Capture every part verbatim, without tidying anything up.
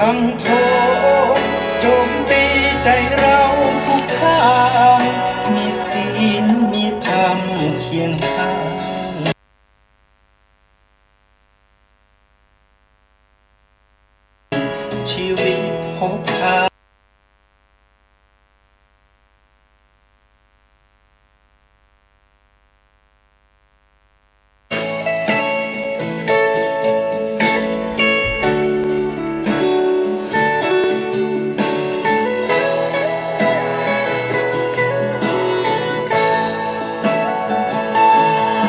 บังโทษโจมตีใจ๋เฮาทุกครา มีศีลมีธรรมเคียงข้าง ชีวิตพบทาง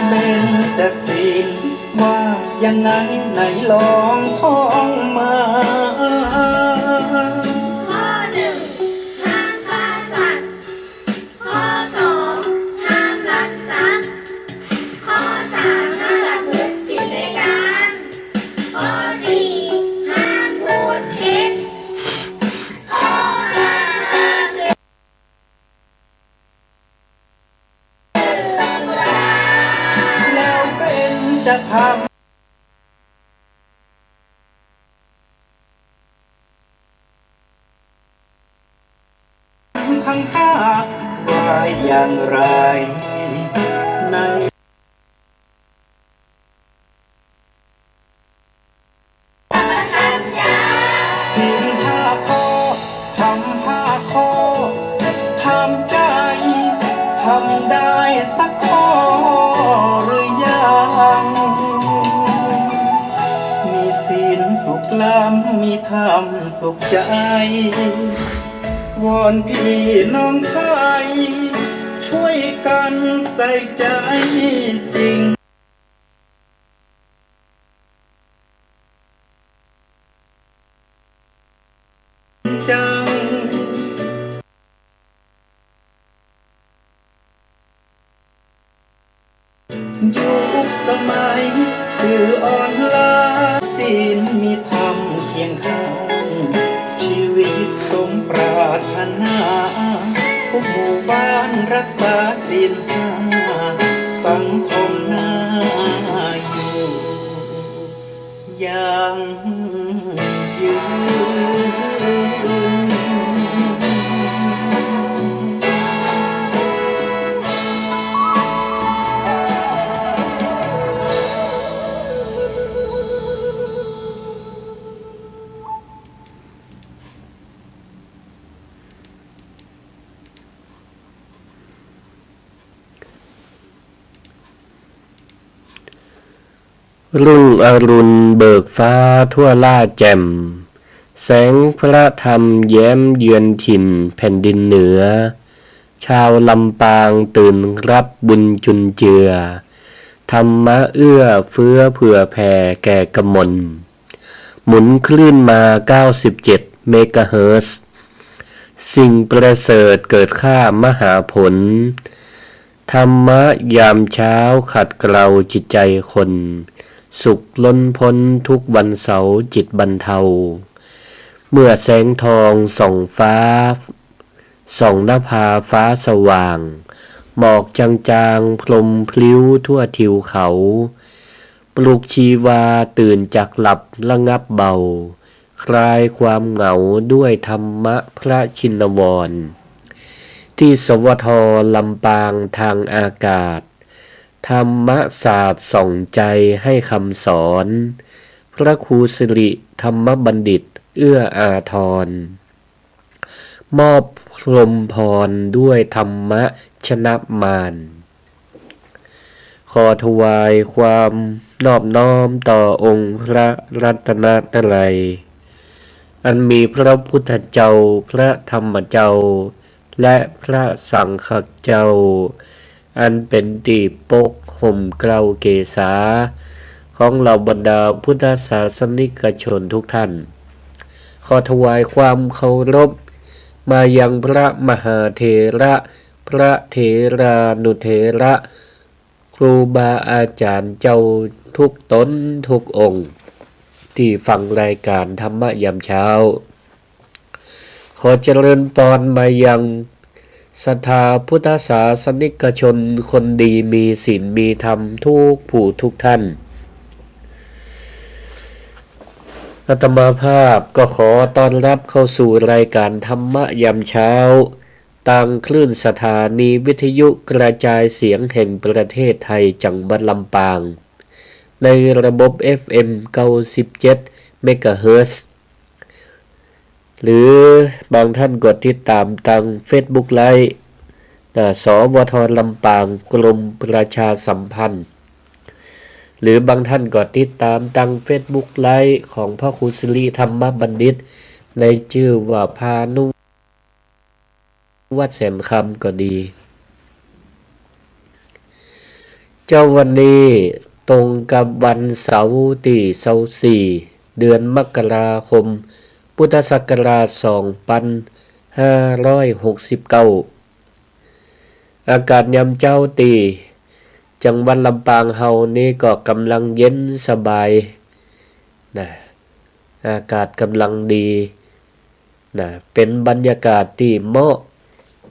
เบญจศีลว่ายังไง ไหนลองท่องมา ข้อหนึ่ง ห้ามฆ่าสัตว์ ข้อสอง ห้ามลักทรัพย์ ข้อสาม ห้ามประพฤติผิดในกาม ข้อสี่ ห้ามพูดเท็จ ข้อห้า ห้ามดื่มสุรา แล้วเบญจธรรม ทั้งห้าว่าอย่างไร ในศีลห้าข้อ ธรรมห้าข้อ ถามใจ๋ ทำได้สักข้อหรือยัง มีศีลสุขล้ำ มีธรรมสุขใจ๋ วอนพี่น้องไทย ช่วยกันใส่ใจ๋จริงจัง ยุคสมัยสื่อออนไลน์ ศีลมีธรรมเคียงข้าง ชีวิตสมปรารถนา ทุกหมู่บ้านรักษาศีลห้า สังคมน่าอยู่ ยั่งยืน รุ่งอรุณเบิกฟ้าทั่วล่าแจ่ม แสงพระธรรมแย้มเยือนถิ่นแผ่นดินเหนือ ชาวลำปางตื่นรับบุญจุนเจือ ธรรมะเอื้อเฟื้อเผื่อแผ่แก่กมล หมุนคลื่นมา เก้าสิบเจ็ด เมกะเฮิรตซ์ สิ่งประเสริฐเกิดค่ามหาผล ธรรมะยามเช้าขัดเกลาจิตใจคน สุขล้นพ้นทุกวันเสาร์จิตบรรเทา เมื่อแสงทองส่องฟ้า ส่องนภาฟ้าสว่าง หมอกจางๆพรมพลิ้วทั่วทิวเขา ปลุกชีวาตื่นจากหลับระงับเบา คลายความเหงาด้วยธรรมะพระชินวร ที่ สวท ลำปางทางอากาศ ธรรมศาสตร์ส่องใจให้คำสอน พระครูสิริธรรมบัณฑิตเอื้ออาทร มอบพรหมพรด้วยธรรมะชนะมาร ขอถวายความนอบน้อมต่อองค์พระรัตนตรัย อันมีพระพุทธเจ้า พระธรรมเจ้า และพระสังฆเจ้า อันเป๋นตี้ปกห่มเกล้าเกศา ของเหล่าบรรดาพุทธศาสนิกชนทุกท่าน ขอถวายความเคารพมายังพระมหาเถระ พระเถรานุเถระ ครูบาอาจ๋ารย์เจ้าทุกต๋นทุกองค์ ตี้ฟังรายก๋านธรรมะยามเช้า ขอเจริญปอนมายังศรัทธาพุทธศาสนิกชนคนดีมีศีลมีธรรมทุกผู้ทุกท่าน อาตมาภาพก็ขอต้อนรับเข้าสู่รายการธรรมะยามเช้า ตางคลื่นสถานีวิทยุกระจายเสียงแห่งประเทศไทยจังหวัดลำปาง ในระบบ เอฟ เอ็ม เก้าสิบเจ็ด เมกะเฮิรตซ์ หรือบางท่านก็ติดต๋ามตางเฟซบุ๊กไลฟ์ นะ สวท ลำปาง กรมประชาสัมพันธ์ หรือบางท่านก็ติดต๋ามตางเฟซบุ๊กไลฟ์ของพระครูสิริธรรมบัณฑิต ในจื้อว่าพานุวัฒน์แสนคำก็ดี เจ๊าวันนี้ตรงกับวันเสาร์ตี้ซาวสี่ เดือนมกราคม พุทธศักราชสองปันห้าร้อยหกสิบเก้า อากาศยามเจ๊าตี้จังหวัดลำปางเฮานี้ก็ก๋ำลังเย็นสบายนะ อากาศก๋ำลังดีนะ เป๋นบรรยากาศตี้เหมาะ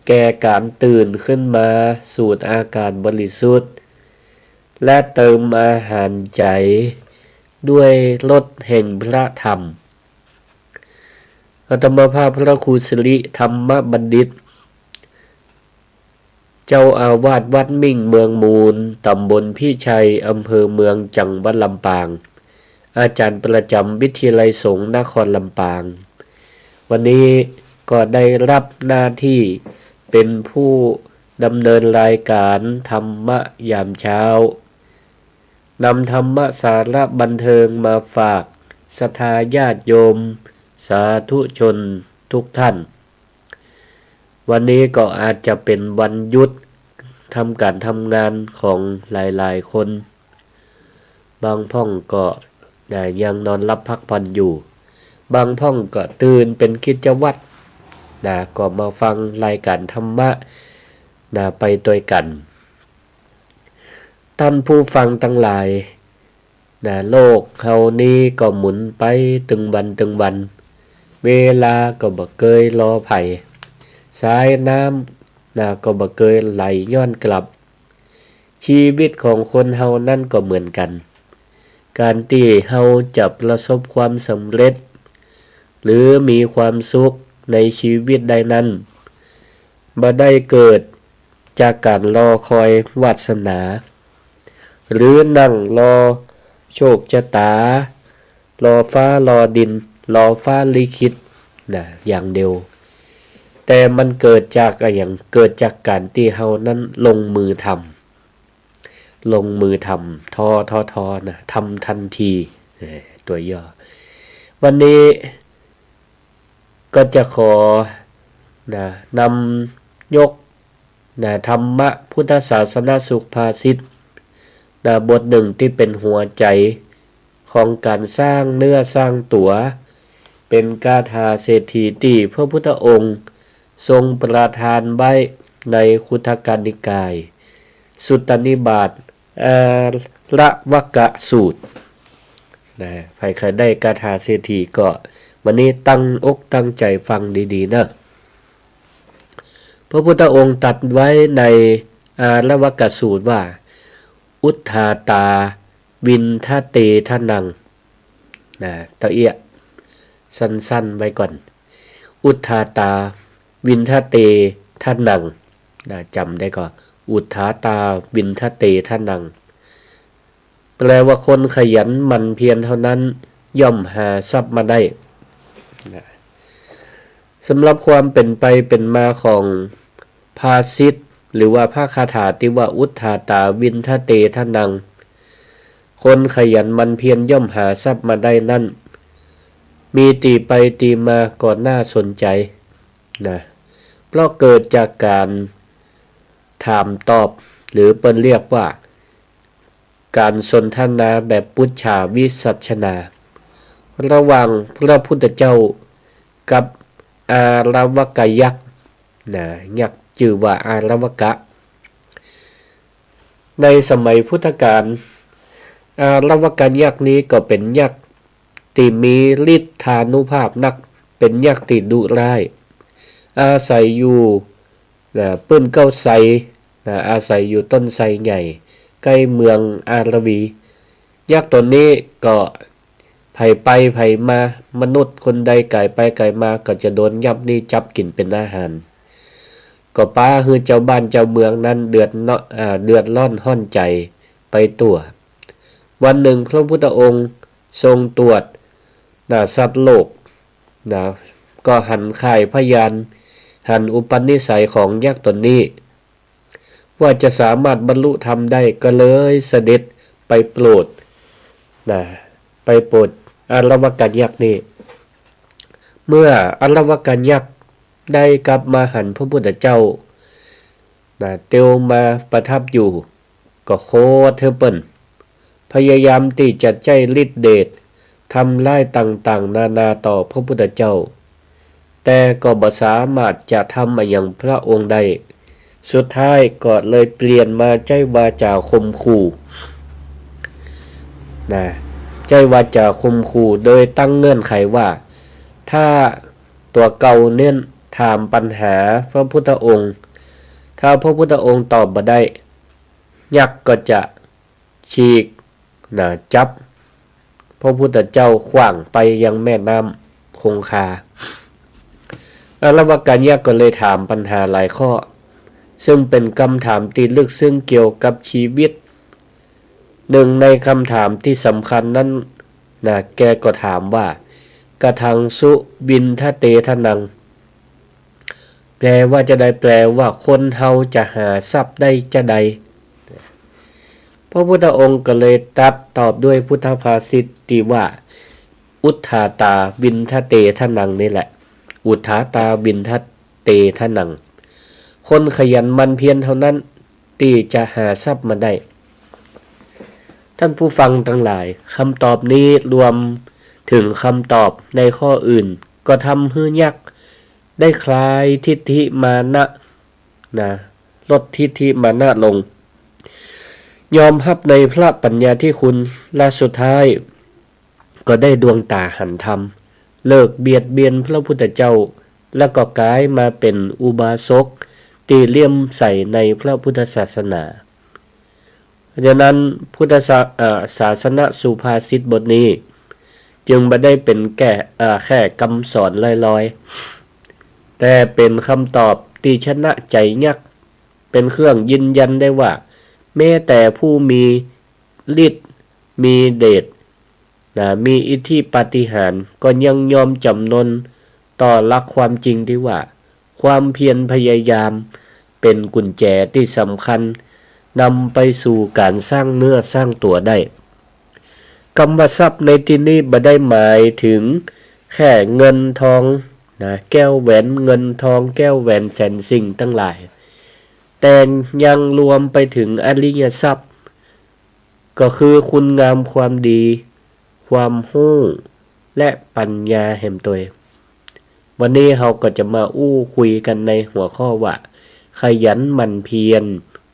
แก่ก๋านตื่นขึ้นมาสูดอากาศบริสุทธิ์ และเติมอาหารใจ๋ด้วยรสแห่งพระธรรม อาตมาภาพพระครูสิริธรรมบัณฑิต เจ้าอาวาสวัดมิ่งเมืองมูล ต๋ำบลพิชัย อำเภอเมือง จังหวัดลำปาง อาจ๋ารย์ประจ๋ำวิทยาลัยสงฆ์นครลำปาง วันนี้ก็ได้รับหน้าที่เป๋นผู้ดำเนินรายการธรรมะยามเช้า นำธรรมะสาระบันเทิงมาฝากศรัทธาญาติโยมสาธุชนทุกท่าน วันนี้ก็อาจจะเป๋นวันหยุดทำก๋านทำงานของหลายๆ คน บางพ่องก็ นะ ยังนอนหลับพักผ่อนอยู่ บางพ่องก็ตื่นเป๋นกิจวัตร นะ ก็มาฟังรายการธรรมะ นะ ไปตวยกั๋น ต้านผู้ฟังตังหลาย นะ โลกเฮานี้ก็หมุนไปตึงวันตึงวัน เวลาก็บ่เกยรอใผ สายน้ำ นะ ก็บ่เกยไหลย้อนกลับ ชีวิตของคนเฮานั้นก็เหมือนกั๋น ก๋านตี้เฮาจะประสบความสำเร็จ หรือมีความสุขในชีวิตได้นั้น บ่ได้เกิดจากก๋านรอคอยวาสนา หรือนั่งรอโชคชะตา รอฟ้ารอดิน รอฟ้าลิขิต นะ อย่างเดียว แต่มันเกิดจากอะหยัง เกิดจากก๋านตี้เฮานั้นลงมือทำ ลงมือทำ ทอ ทอ ทอ นะ ทำทันที เอ่อ ตั๋วย่อ วันนี้ก็จะขอ นะ นำยก นะ ธรรมะพุทธศาสนสุภาษิต นะ บทหนึ่งตี้เป๋นหัวใจ๋ของก๋านสร้างเนื้อสร้างตั๋ว เป๋นคาถาเศรษฐีตี้พระพุทธองค์ทรงประทานไว้ในคุตทกนิกาย สุตตนิบาต อาระวกสูตร นะ ใผใค่ได้คาถาเศรษฐีก็วันนี้ตั้งอกตั้งใจ๋ฟังดีๆ เน่อ พระพุทธองค์ตรัสไว้ในอาระวกสูตรว่า อุทธาตา วินทะเต ทนัง นะ ตะเอี้ย สั้นๆ ไว้ก่อน อุทธาตา วินทะเต ทนัง นะ จ๋ำได้ก่อ อุทธาตา วินทะเต ทนัง แปลว่าคนขยันหมั่นเพียรเท่านั้นย่อมหาทรัพย์มาได้ นะ สำหรับความเป๋นไปเป๋นมาของภาษิต หรือว่าพระคาถาตี้ว่า อุทธาตา วินทะเต ทนัง คนขยันหมั่นเพียรย่อมหาทรัพย์มาได้นั้น มีตี้ไปตี้มาก็น่าสนใจ๋ นะ เพราะเกิดจากก๋านถามตอบ หรือเปิ้นเรียกว่า ก๋านสนทนาแบบปุจฉาวิสัชนา ระหว่างพระพุทธเจ้ากับอาระวกยักษ์ นะ ยักษ์จื้อว่าอาระวกะ ในสมัยพุทธกาล อาระวกยักษ์นี้ก็เป๋นยักษ์ตี้มีฤทธานุภาพนัก เป๋นยักษ์ตี้ดุร้าย อาศัยอยู่ นะ ปื้นเก๊าไทร นะ อาศัยอยู่ต้นไทรใหญ่ ใก้เมืองอารวี ยักษ์ตั๋วนี้ก็ ใผไปใผมา มนุษย์คนใดก๋ายไปก๋ายมา ก็จะโดนยักษ์นี่จับกิ๋นเป๋นอาหาร ก็ปาหื้อจาวบ้านจาวเมืองนั้นเดือดเนาะ อ่า เดือดร้อนฮ้อนใจ๋ไปตั๋ว วันนึ่งพระพุทธองค์ทรงตรวจ นะ สัตว์โลก นะ ก็หันข่ายพยาน หันอุปนิสัยของยักษ์ต๋นนี้ ว่าจะสามารถบรรลุธรรมได้ ก็เลยเสด็จไปโปรด นะ ไปโปรดอาละวะกัญยักษ์นี่ เมื่ออาละวะกัญยักษ์ได้กลับมาหันพระพุทธเจ้า นะ เตียวมาประทับอยู่ ก็โขดหื้อเปิ้น พยายามตี้จะใจ๊ฤทธิ์เดชทำร้ายต่างๆ นานาต่อพระพุทธเจ้า แต่ก็บ่สามารถจะทำอะหยังพระองค์ได้ สุดท้ายก็เลยเปลี่ยนมาใจ๊วาจาข่มขู่ นะ ใจ๊วาจาข่มขู่โดยตั้งเงื่อนไขว่า ถ้าตั๋วเก่าเน้นถามปัญหาพระพุทธองค์ ถ้าพระพุทธองค์ตอบบ่ได้ ยักษ์ก็จะฉีก นะ จับพระพุทธเจ้าขว้างไปยังแม่น้ำคงคา อาละวะกัญยักษ์ก็เลยถามปัญหาหลายข้อ ซึ่งเป๋นกำถามตี้ลึกซึ้งเกี่ยวกับชีวิต นึ่งในกำถามตี้สำคัญนั้น นะ แกก็ถามว่า กะถังสุวิณฑะเตทะนัง แปลว่าจาใด แปลว่าคนเฮาจะหาทรัพย์ได้จาใด พระพุทธองค์ก็เลยตรัสตอบด้วยพุทธภาษิตตี้ว่า อุทธาตาวิณฑะเตทะนังนี่แหละ อุทธาตาวิณฑะเตทะนัง คนขยันหมั่นเพียรเท่านั้นตี้จะหาทรัพย์มาได้ ท่านผู้ฟังตังหลาย กำตอบนี้รวมเถิงกำตอบในข้ออื่น ก็ทำหื้อยักษ์ได้คลายทิฏฐิมานะ นะ ลดทิฏฐิมานะลง ยอมฮับในพระปัญญาธิคุณ และสุดท้ายก็ได้ดวงต๋าหันธรรม เลิกเบียดเบียนพระพุทธเจ้า แล้วก็ก๋ายมาเป๋นอุบาสกตี้เลื่อมใสในพระพุทธศาสนา เพราะฉะนั้นพุทธศา- เอ่อ ศาสนสุภาษิตบทนี้ จึงบ่ได้เป๋นแก่- เอ่อ แค่กำสอนลอยๆ แต่เป๋นกำตอบตี้ชนะใจ๋ยักษ์ เป๋นเครื่องยืนยันได้ว่า แม้แต่ผู้มีฤทธิ์ มีเดช นะ มีอิทธิปาฏิหาริย์ ก็ยังยอมจ๋ำนนต่อหลักความจริงตี้ว่า ความเพียรพยายามเป๋นกุญแจตี้สำคัญ นำไปสู่ก๋านสร้างเนื้อสร้างตั๋วได้ กำว่าทรัพย์ในตี้นี้บ่ได้หมายเถิงแค่เงินทอง นะ แก้วแหวนเงินทอง แก้วแหวนแสนสิ่งตังหลาย แต่ยังรวมไปเถิงอริยทรัพย์ ก็คือคุณงามความดี ความฮู้ และปัญญาแหมตวย วันนี้เฮาก็จะมาอู้คุยกั๋นในหัวข้อว่า ขยันหมั่นเพียร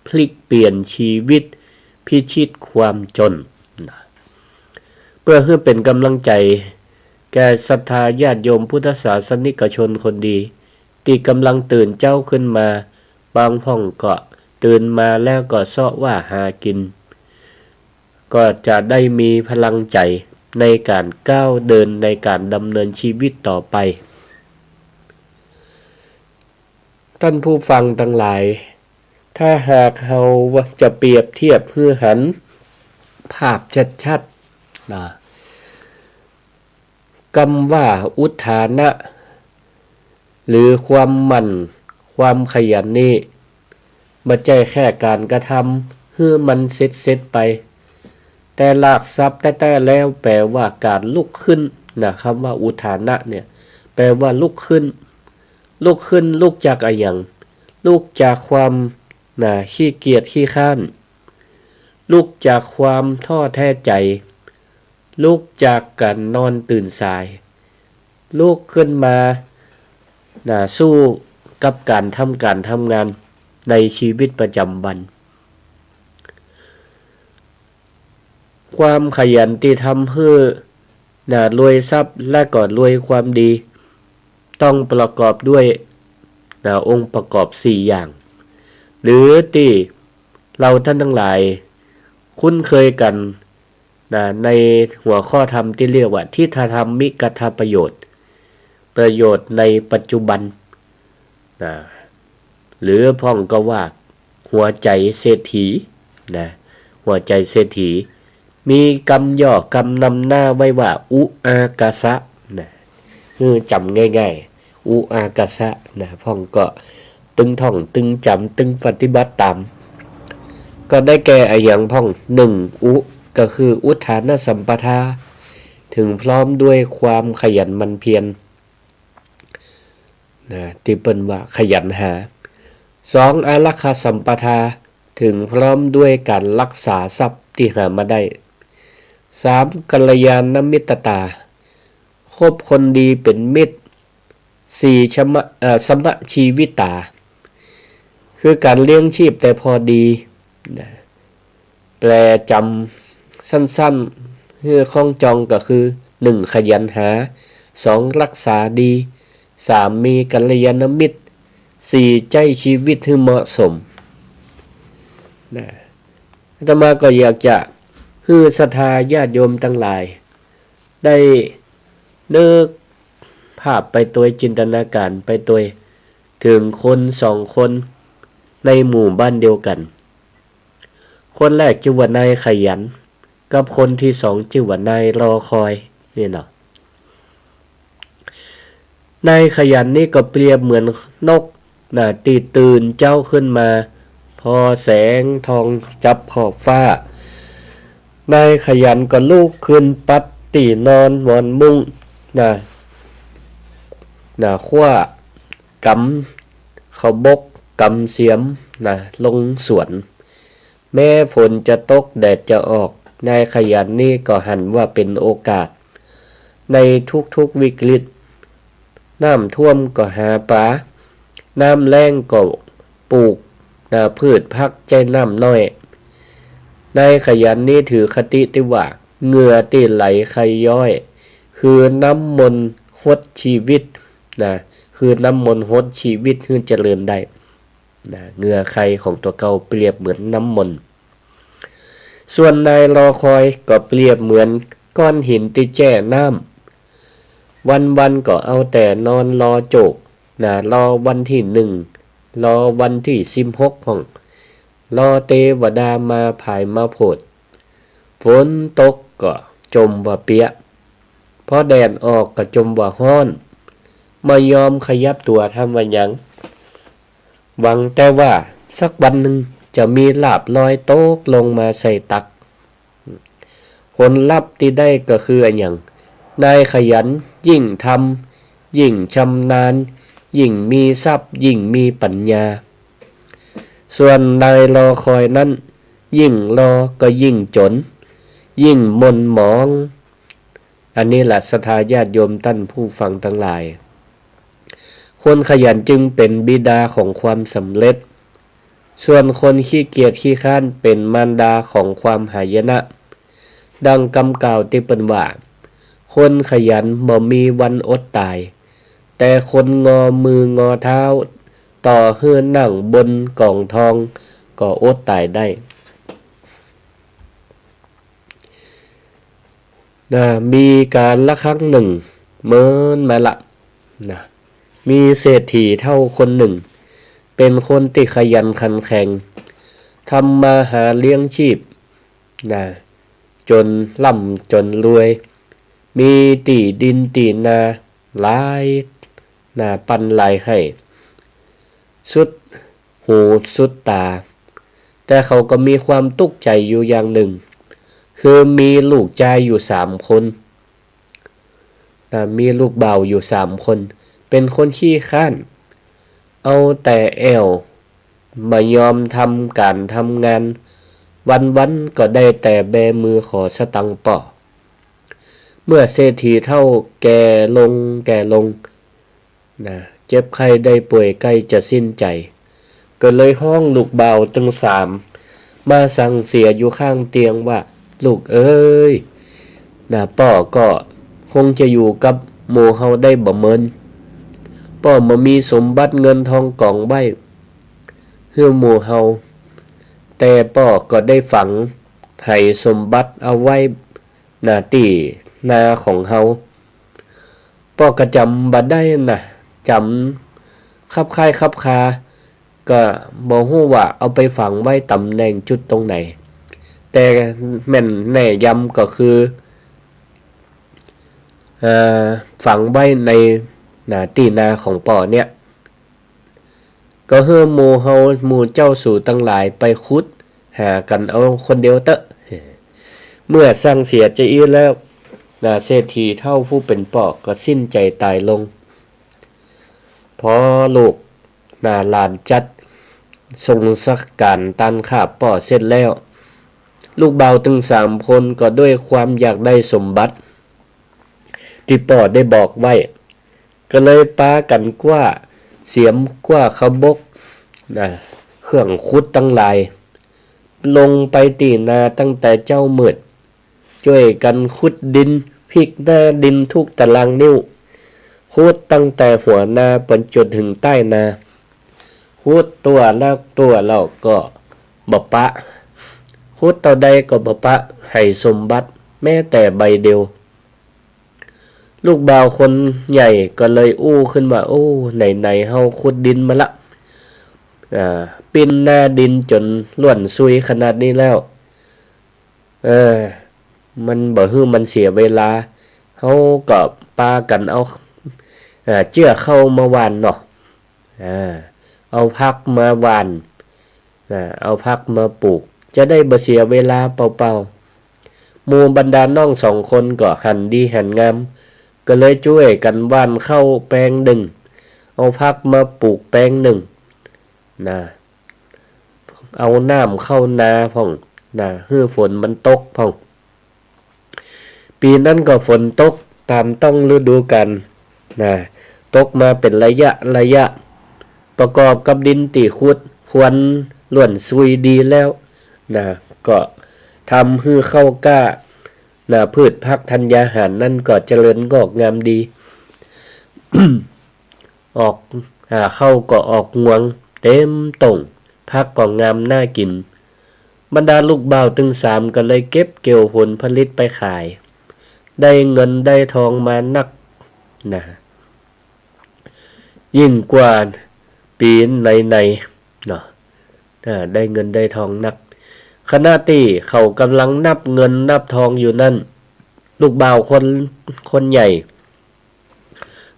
พลิกเปลี่ยนชีวิต พิชิตความจน นะ เปื้อหื้อเป๋นกำลังใจ๋แก่ศรัทธาญาติโยมพุทธศาสนิกชนคนดี ตี้ก่ำลังตื่นเจ๊าขึ้นมา บางพ่องก็ตื่นมาแล้วก็เซาะว่าหากิ๋น ก็จะได้มีพลังใจ๋ในก๋านก้าวเดินในก๋านดำเนินชีวิตต่อไป ต้านผู้ฟังตังหลาย ถ้าหากเฮาจะเปรียบเทียบหื้อหันภาพชัดๆ นะ กำว่าอุทธานะ หรือความหมั่น ความขยันนี้ บ่ใจ้แค่ก๋านกระทำหื้อมันเสร็จๆ ไป แต่หลักศัพท์แต๊ๆ แล้วแปลว่าก๋านลุกขึ้น นะ กำว่าอุทธานะเนี่ย แปลว่าลุกขึ้น ลุกขึ้น ลุกจากอะหยัง ลุกจากความ นะ ขี้เกียจขี้คร้าน ลุกจากความท้อแท้ใจ๋ ลุกจากก๋านนอนตื่นสาย ลุกขึ้นมา นะ สู้กับก๋านทำก๋านทำงานในชีวิตประจ๋ำวัน ความขยันตี้ทำหื้อ นะ รวยทรัพย์และก็รวยความดี ต้องประกอบด้วย นะ องค์ประกอบสี่อย่าง หรือตี้เฮาต้านตังหลายคุ้นเคยกั๋น นะ ในหัวข้อธรรมตี้เรียกว่า ทิฏฐธรรมิกถประโยชน์ ประโยชน์ในปัจจุบัน นะ หรือพ่องก็ว่าหัวใจ๋เศรษฐี นะ หัวใจ๋เศรษฐี มีกำย่อกำนำหน้าไว้ว่า อุอากาสะ นะ คือจ๋ำง่ายๆ อุอากาสะ นะ พ่องก็ตึงท่อง ตึงจ๋ำ ตึงปฏิบัติต๋าม ก็ได้แก่อะหยังพ่อง หนึ่ง อุ ก็คืออุทธานสัมปทา ถึงพร้อมด้วยความขยันหมั่นเพียร นะ ตี้เปิ้นว่าขยันหา สอง อารักขาสัมปทา ถึงพร้อมด้วยการรักษาทรัพย์ตี้หามาได้ สาม กัลยาณมิตตา คบคนดีเป๋นมิตร สี่ ชมะ เอ่อ สมะชีวิตา คือการเลี้ยงชีพแต่พอดี นะ แปลจ๋ำสั้นๆ หื้อคล้องจองก็คือ หนึ่ง ขยันหา สอง รักษาดี สาม มีกัลยาณมิตร สี่ ใจ๊ชีวิตหื้อเหมาะสม นะ อาตมาก็อยากจะหื้อศรัทธาญาติโยมตังหลาย ได้นึกภาพไปตวย จินตนาการไปตวย เถิงคนสองคนในหมู่บ้านเดียวกั๋น คนแรกจื้อว่านายขยัน กับคนตี้สองจื้อว่านายรอคอย นี่เนาะ นายขยันนี่ก็เปรียบเหมือนนก นะ ตี้ตื่นเจ๊าขึ้นมา ผ่อแสงทองจับขอบฟ้า นายขยันก็ลุกขึ้นปัดตี้นอนหมอนมุ้ง นะ นะ คว้ากำข้าวบก กำเสียม นะ ลงสวน แม้ฝนจะตกแดดจะออก นายขยันนี่ก็หันว่าเป๋นโอกาส ในทุกๆวิกฤต น้ำท่วมก็หาปลา น้ำแล้งก็ปลูก นะ พืชผักใจ๊น้ำน้อย นายขยันนี่ถือคติตี้ว่า เหงื่อตี้ไหลใคย้อย คือน้ำมนต์ฮดชีวิต นะ คือน้ำมนต์ฮดชีวิตหื้อเจริญได้ นะ เหงื่อใคของตั๋วเก่าเปรียบเหมือนน้ำมนต์ ส่วนนายรอคอยก็เปรียบเหมือนก้อนหินตี้แจ้น้ำ วันๆก็เอาแต่นอนรอโจก นะ รอวันตี้หนึ่ง รอวันตี้สิบหกพ่อง รอเตวดามาผายมาโผด ฝนตกก็จ่มว่าเปียก พอแดดออกก็จ่มว่าฮ้อน บ่ยอมขยับตั๋วทำอะหยัง หวังแต่ว่าสักวันหนึ่งจะมีลาภลอยตกลงมาใส่ตัก ผลลัพธ์ตี้ได้ก็คืออะหยัง นายขยันยิ่งทำยิ่งชำนาญ ยิ่งมีทรัพย์ยิ่งมีปัญญา ส่วนนายรอคอยนั้น ยิ่งรอก็ยิ่งจ๋น ยิ่งหม่นหมอง อันนี้แหละศรัทธาญาติโยมต้านผู้ฟังตังหลาย คนขยันจึงเป๋นบิดาของความสำเร็จ ส่วนคนขี้เกียจขี้คร้านเป๋นมารดาของความหายนะ ดังกำกล่าวตี้เปิ้นว่า คนขยันบ่มีวันอดต๋าย แต่คนงอมืองอเท้า ต่อหื้อนั่งบนก๋องทองก็อดต๋ายได้ นะ มีกาลครั้งหนึ่ง เมินมาละ นะ มีเศรษฐีเฒ่าคนหนึ่ง เป๋นคนตี้ขยันขันแข็ง ทำมาหาเลี้ยงชีพ นะ จ๋นร่ำจ๋นรวย มีตี้ดินตี้นาหลาย นะ ปันหลายไฮ่ สุดหูสุดต๋า แต่เขาก็มีความตุ๊กใจ๋อยู่อย่างหนึ่ง คือมีลูกจายอยู่สามคน นะ มีลูกบ่าวอยู่สามคน เป๋นคนขี้คร้าน เอาแต่แอ่ว บ่ยอมทำก๋านทำงาน วันๆก็ได้แต่แบมือขอสตางค์ป้อ เมื่อเศรษฐีเฒ่าแก่ลงแก่ลง นะ เจ็บไข้ได้ป่วยใก้จะสิ้นใจ๋ ก็เลยฮ้องลูกบ่าวตึงสาม มาสั่งเสียอยู่ข้างเตียงว่า ลูกเอ๋ย นะ ป้อก็คงจะอยู่กับหมู่เฮาได้บ่เมิน ป้อบ่มีสมบัติเงินทองก๋องไว้ หื้อหมู่เฮา แต่ป้อก็ได้ฝังไหสมบัติเอาไว้ นาตี้นาของเฮา ป้อก็จ๋ำบ่ได้นะ จ๋ำคับคายคับคา ก็บ่ฮู้ว่าเอาไปฝังไว้ต๋ำแหน่งจุดตรงไหน แต่แม่นแน่ยำก็คือ เอ่อ ฝังไว้ในนาตี้นาของป้อเนี่ย ก็หื้อหมู่เฮาหมู่เจ้าสูตังหลายไปขุดหากั๋นเอาคนเดียวเต๊อะ เมื่อซังเสียจาอี้แล้ว นาเศรษฐีเฒ่าผู้เป๋นป้อก็สิ้นใจ๋ต๋ายลง พอลูกนาหลานจัดส่งสังฆาตานฆ่าป้อเสร็จแล้ว ลูกบ่าวตึงสามคนก็ด้วยความอยากได้สมบัติตี้ป้อได้บอกไว้ ก็เลยปากั๋นกว้าเสียมกว้าขบกนะ เครื่องขุดตังหลาย ลงไปตี้นาตั้งแต่เจ๊ามืด จ้วยกั๋นขุดดิน พลิกหน้าดินทุกตารางนิ้ว ขุดตั้งแต่หัวนาไปจ๋นเถิงใต้นา ขุดตั๋วละตั๋วแล้วก็บ่ปะ ขุดเต้าใดก็บ่ปะหื้อสมบัติแม้แต่ใบเดียว ลูกบ่าวคนใหญ่ก็เลยอู้ขึ้นว่า โอ้ ไหนๆ เฮาขุดดินมาละ อ่า ปิ้นหน้าดินจ๋นล้วนซุยขนาดนี้แล้ว เออ มันบ่หื้อมันเสียเวลา เฮาก็ปากั๋นเอา อ่า เจื้อข้าวมาหว่านเนาะ อ่า เอาผักมาหว่าน อ่า เอาผักมาปลูก จะได้บ่เสียเวลาเปล่าๆ หมู่บรรดาน้องสองคนก็หันดีหันงาม ก็เลยจ้วยกั๋นหว่านข้าวแปลงนึ่ง เอาผักมาปลูกแปลงนึ่ง นะ เอาน้ำเข้านาพ่อง นะ หื้อฝนมันตกพ่อง ปี๋นั้นก็ฝนตกต๋ามต้องฤดูกาล นะ ตกมาเป๋นระยะระยะ ประกอบกับดินตี้ขุดพรวนล้วนซุยดีแล้ว นะ ก็ทำหื้อข้าวกล้า นะ พืชผักธัญญาหารนั้นก็เจริญงอกงามดี ออก อ่า ข้าวก็ออกงวงเต็มต้ง ผักก็งามน่ากิ๋น บรรดาลูกบ่าวตึงสามก็เลยเก็บเกี่ยวผลผลิตไปขาย ได้เงินได้ทองมานัก นะ ยิ่งกว่าปี๋ไหนๆ เนาะ อ่า ได้เงินได้ทองนัก ขณะตี้เขาก่ำลังนับเงินนับทองอยู่นั้น ลูกบ่าวคน คนใหญ่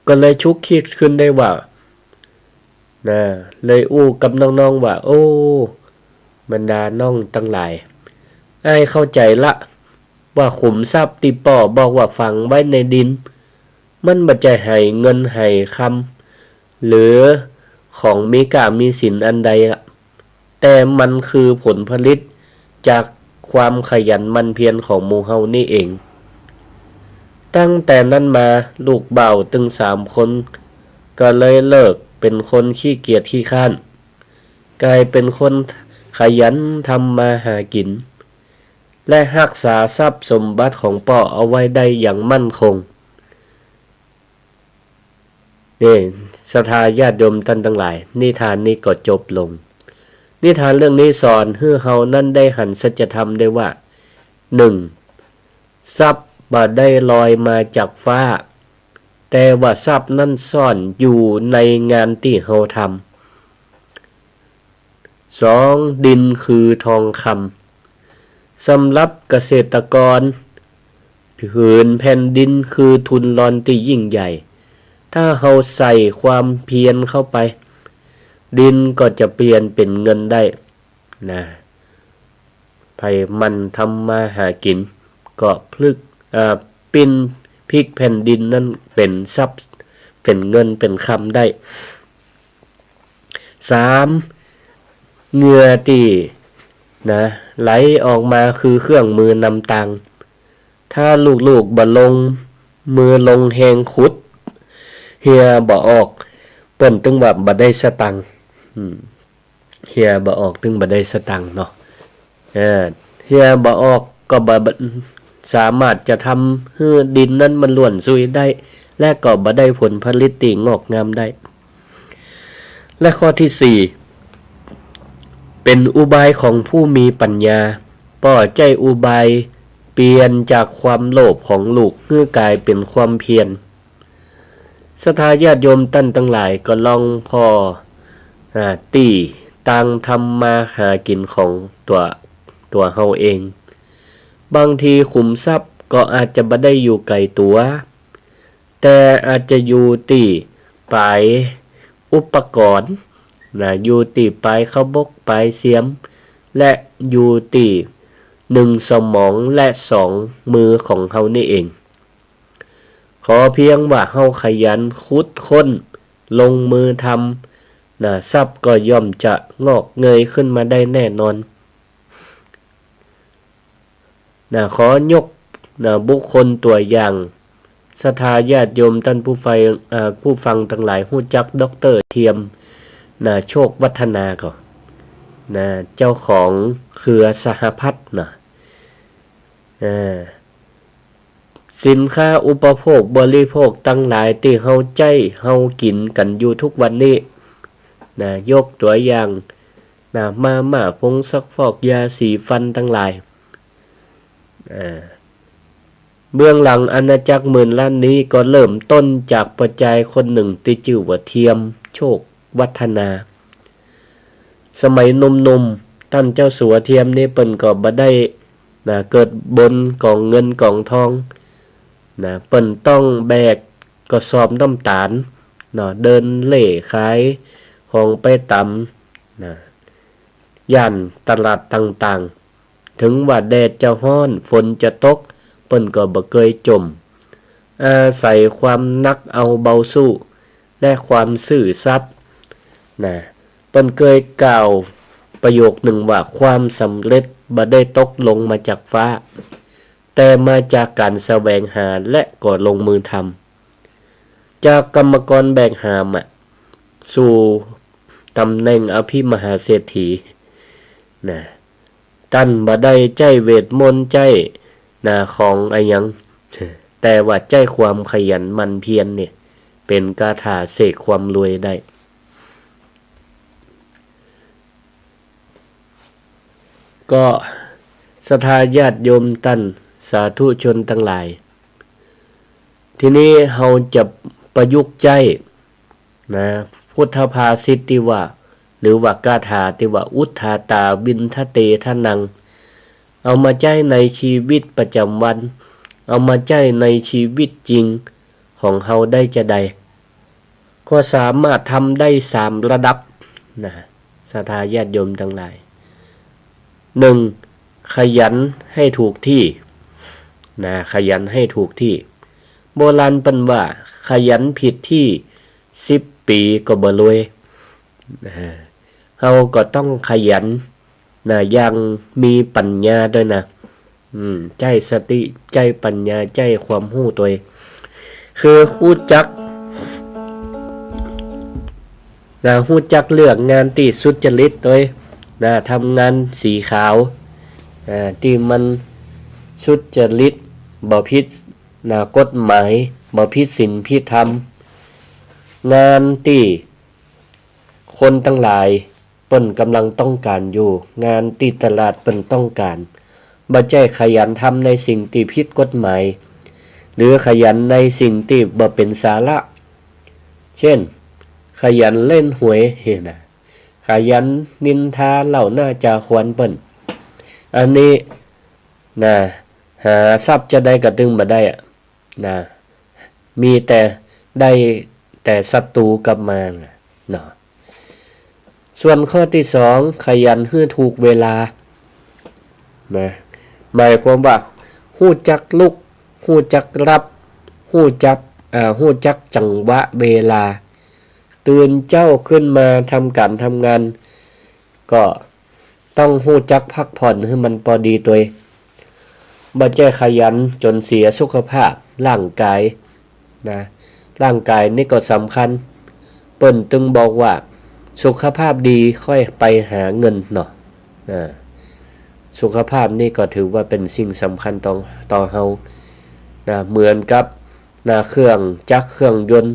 ก็เลยฉุกคิดขึ้นได้ว่า นะ เลยอู้กับน้องๆ ว่า โอ้ บรรดาน้องตังหลาย อ้ายเข้าใจ๋ละ ว่าขุมทรัพย์ตี้ป้อบอกว่าฝังไว้ในดิน มันบ่ใจ้หื้อเงินหื้อคำ หรือของมีก้ามีสินอันใดอะ แต่มันคือผลผลิตจากความขยันหมั่นเพียรของหมู่เฮานี่เอง ตั้งแต่นั้นมาลูกบ่าวตึงสามคนก็เลยเลิกเป๋นคนขี้เกียจขี้คร้าน ก๋ายเป๋นคนขยันทำมาหากิ๋น และฮักษาทรัพย์สมบัติของป้อเอาไว้ได้อย่างมั่นคง นี่ ศรัทธาญาติโยมต้านตังหลาย นิทานนี้ก็จบลง นิทานเรื่องนี้สอนหื้อเฮานั้นได้หันสัจธรรมได้ว่า หนึ่ง ทรัพย์บ่ได้ลอยมาจากฟ้า แต่ว่าทรัพย์นั้นซ่อนอยู่ในงานตี้เฮาทำ สอง ดินคือทองคำ สำหรับเกษตรกร ผืนแผ่นดินคือทุนรอนตี้ยิ่งใหญ่ ถ้าเฮาใส่ความเพียรเข้าไป ดินก็จะเปลี่ยนเป๋นเงินได้ นะ ใผหมั่นทำมาหากิ๋น ก็พลิก อ่า ปิ้นพลิกแผ่นดินนั้นเป๋นทรัพย์ เป๋นเงินเป๋นคำได้ สาม เหงื่อตี้ นะ ไหลออกมาคือเครื่องมือนำตาง ถ้าลูกๆ บ่ลงมือลงแฮงขุด เหื่อบ่ออก เปิ้นตึงว่าบ่ได้สตางค์ อืม เหื่อบ่ออกตึงบ่ได้สตางค์เนาะ เออ เหื่อบ่ออกก็บ่ บ่สามารถจะทำหื้อดินนั้นมันล้วนซุยได้ และก็บ่ได้ผลผลิตตี้งอกงามได้ และข้อตี้สี่ เป๋นอุบายของผู้มีปัญญา ป้อใจ๊อุบาย เปลี่ยนจากความโลภของลูกหื้อกลายเป๋นความเพียร ศรัทธาญาติโยมต้านตังหลายก็ลองผ่อ อ่า ตี้ตางทำมาหากิ๋นของตั๋ว ตั๋วเฮาเอง บางทีขุมทรัพย์ก็อาจจะบ่ได้อยู่ใก้ตั๋ว แต่อาจจะอยู่ตี้ป๋ายอุปกรณ์ นะ อยู่ตี้ป๋ายขบกป๋ายเสียม และอยู่ตี้นึ่งสมองและสองมือของเฮานี่เอง ขอเพียงว่าเฮาขยันขุดค้น ลงมือทำ นะ ทรัพย์ก็ย่อมจะงอกเงยขึ้นมาได้แน่นอน นะ ขอยก นะ บุคคลตั๋วอย่าง ศรัทธาญาติโยมต้านผู้ฟัง อ่า ผู้ฟังตังหลายฮู้จักด็อกเตอร์เทียม นะ โชควัฒนาก่อ นะ เจ้าของเครือสหพัฒน์นะ อ่า สินค้าอุปโภคบริโภคตังหลายตี้เฮาใจ๊เฮากิ๋นกั๋นอยู่ทุกวันนี้ นะ ยกตั๋วอย่าง นะ มาม่า ผงซักฟอก ยาสีฟันตังหลาย อ่า เบื้องหลังอาณาจักรหมื่นล้านนี้ก็เริ่มต้นจากป้อจายคนนึ่งตี้จื้อว่าเทียม โชควัฒนา สมัยหนุ่มๆ ต้านเจ้าสัวเทียมนี่เปิ้นก็บ่ได้ นะ เกิดบนก๋องเงินก๋องทอง นะ เปิ้นต้องแบกกระสอบน้ำต๋าล เนาะ เดินเล่ขายของไปต๋าม นะ ย่านตลาดต่างๆ เถิงว่าแดดจะฮ้อน ฝนจะตก เปิ้นก็บ่เกยจ๋ม อาศัยความหนักเอาเบาสู้ และความซื่อสัตย์ นะ เปิ้นเกยกล่าวประโยคนึ่งว่า ความสำเร็จบ่ได้ตกลงมาจากฟ้า แต่มาจากก๋านแสวงหาและก็ลงมือทำ จากกรรมกรแบกหามอะ สู่ต๋ำแหน่งอภิมหาเศรษฐี นะ ต้านบ่ได้ใจ๊เวทมนตร์ ใจ๊ นะ ของอะหยัง แต่ว่าใจ๊ความขยันหมั่นเพียรเนี่ย เป๋นคาถาเสกความรวยได้ ก็ศรัทธาญาติโยมต้านสาธุชนตังหลาย ทีนี้เฮาจะประยุกต์ใจ๊ นะ พุทธภาษิตตี้ว่า หรือว่าคาถาตี้ว่า อุทธาตา วินทะเต ทะนัง เอามาใจ๊ในชีวิตประจ๋ำวัน เอามาใจ๊ในชีวิตจริงของเฮาได้จาใด ก็สามารถทำได้สามระดับ นะ ศรัทธาญาติโยมตังหลาย นึ่ง ขยันให้ถูกที่ นะ ขยันให้ถูกที่ โบราณเปิ้นว่า ขยันผิดที่สิบปี๋ก็บ่รวย นะ เฮาก็ต้องขยัน นะ อย่างมีปัญญาตวยนะ อืม ใจ๊สติ ใจ๊ปัญญา ใจ๊ความฮู้ตวย คือฮู้จัก นะ ฮู้จักเลือกงานตี้สุจริตตวย นะ ทำงานสีขาว อ่า ตี้มันสุจริต บ่ผิด นะ กฎหมาย บ่ผิดศีลผิดธรรม งานตี้คนตังหลายเปิ้นก่ำลังต้องก๋านอยู่ งานตี้ตลาดเปิ้นต้องก๋าน บ่ใจ้ขยันทำในสิ่งตี้ผิดกฎหมาย หรือขยันในสิ่งตี้บ่เป๋นสาระ เช่น ขยันเล่นหวย นะ ขยันนินทาเล่าหน้าจาขวัญเปิ้น อันนี้ นะ หาทรัพย์จาใดก็ตึงบ่ได้อะ นะ มีแต่ได้แต่ศัตรู๋กลับมาเนาะ ส่วนข้อตี้สอง ขยันหื้อถูกเวลา นะ หมายความว่า ฮู้จักลุก ฮู้จักหลับ ฮู้จัก อ่า ฮู้จักจังหวะเวลา ตื่นเจ๊าขึ้นมาทำก๋านทำงาน ก็ต้องฮู้จักพักผ่อนหื้อมันปอดีตวย บ่ใจ้ขยันจ๋นเสียสุขภาพร่างก๋าย นะ ร่างก๋ายนี่ก็สำคัญ เปิ้นตึงบอกว่า สุขภาพดีค่อยไปหาเงินเนาะ อ่า สุขภาพนี่ก็ถือว่าเป๋นสิ่งสำคัญต่อ ต่อเฮา นะ เหมือนกับ นะ เครื่องจักรเครื่องยนต์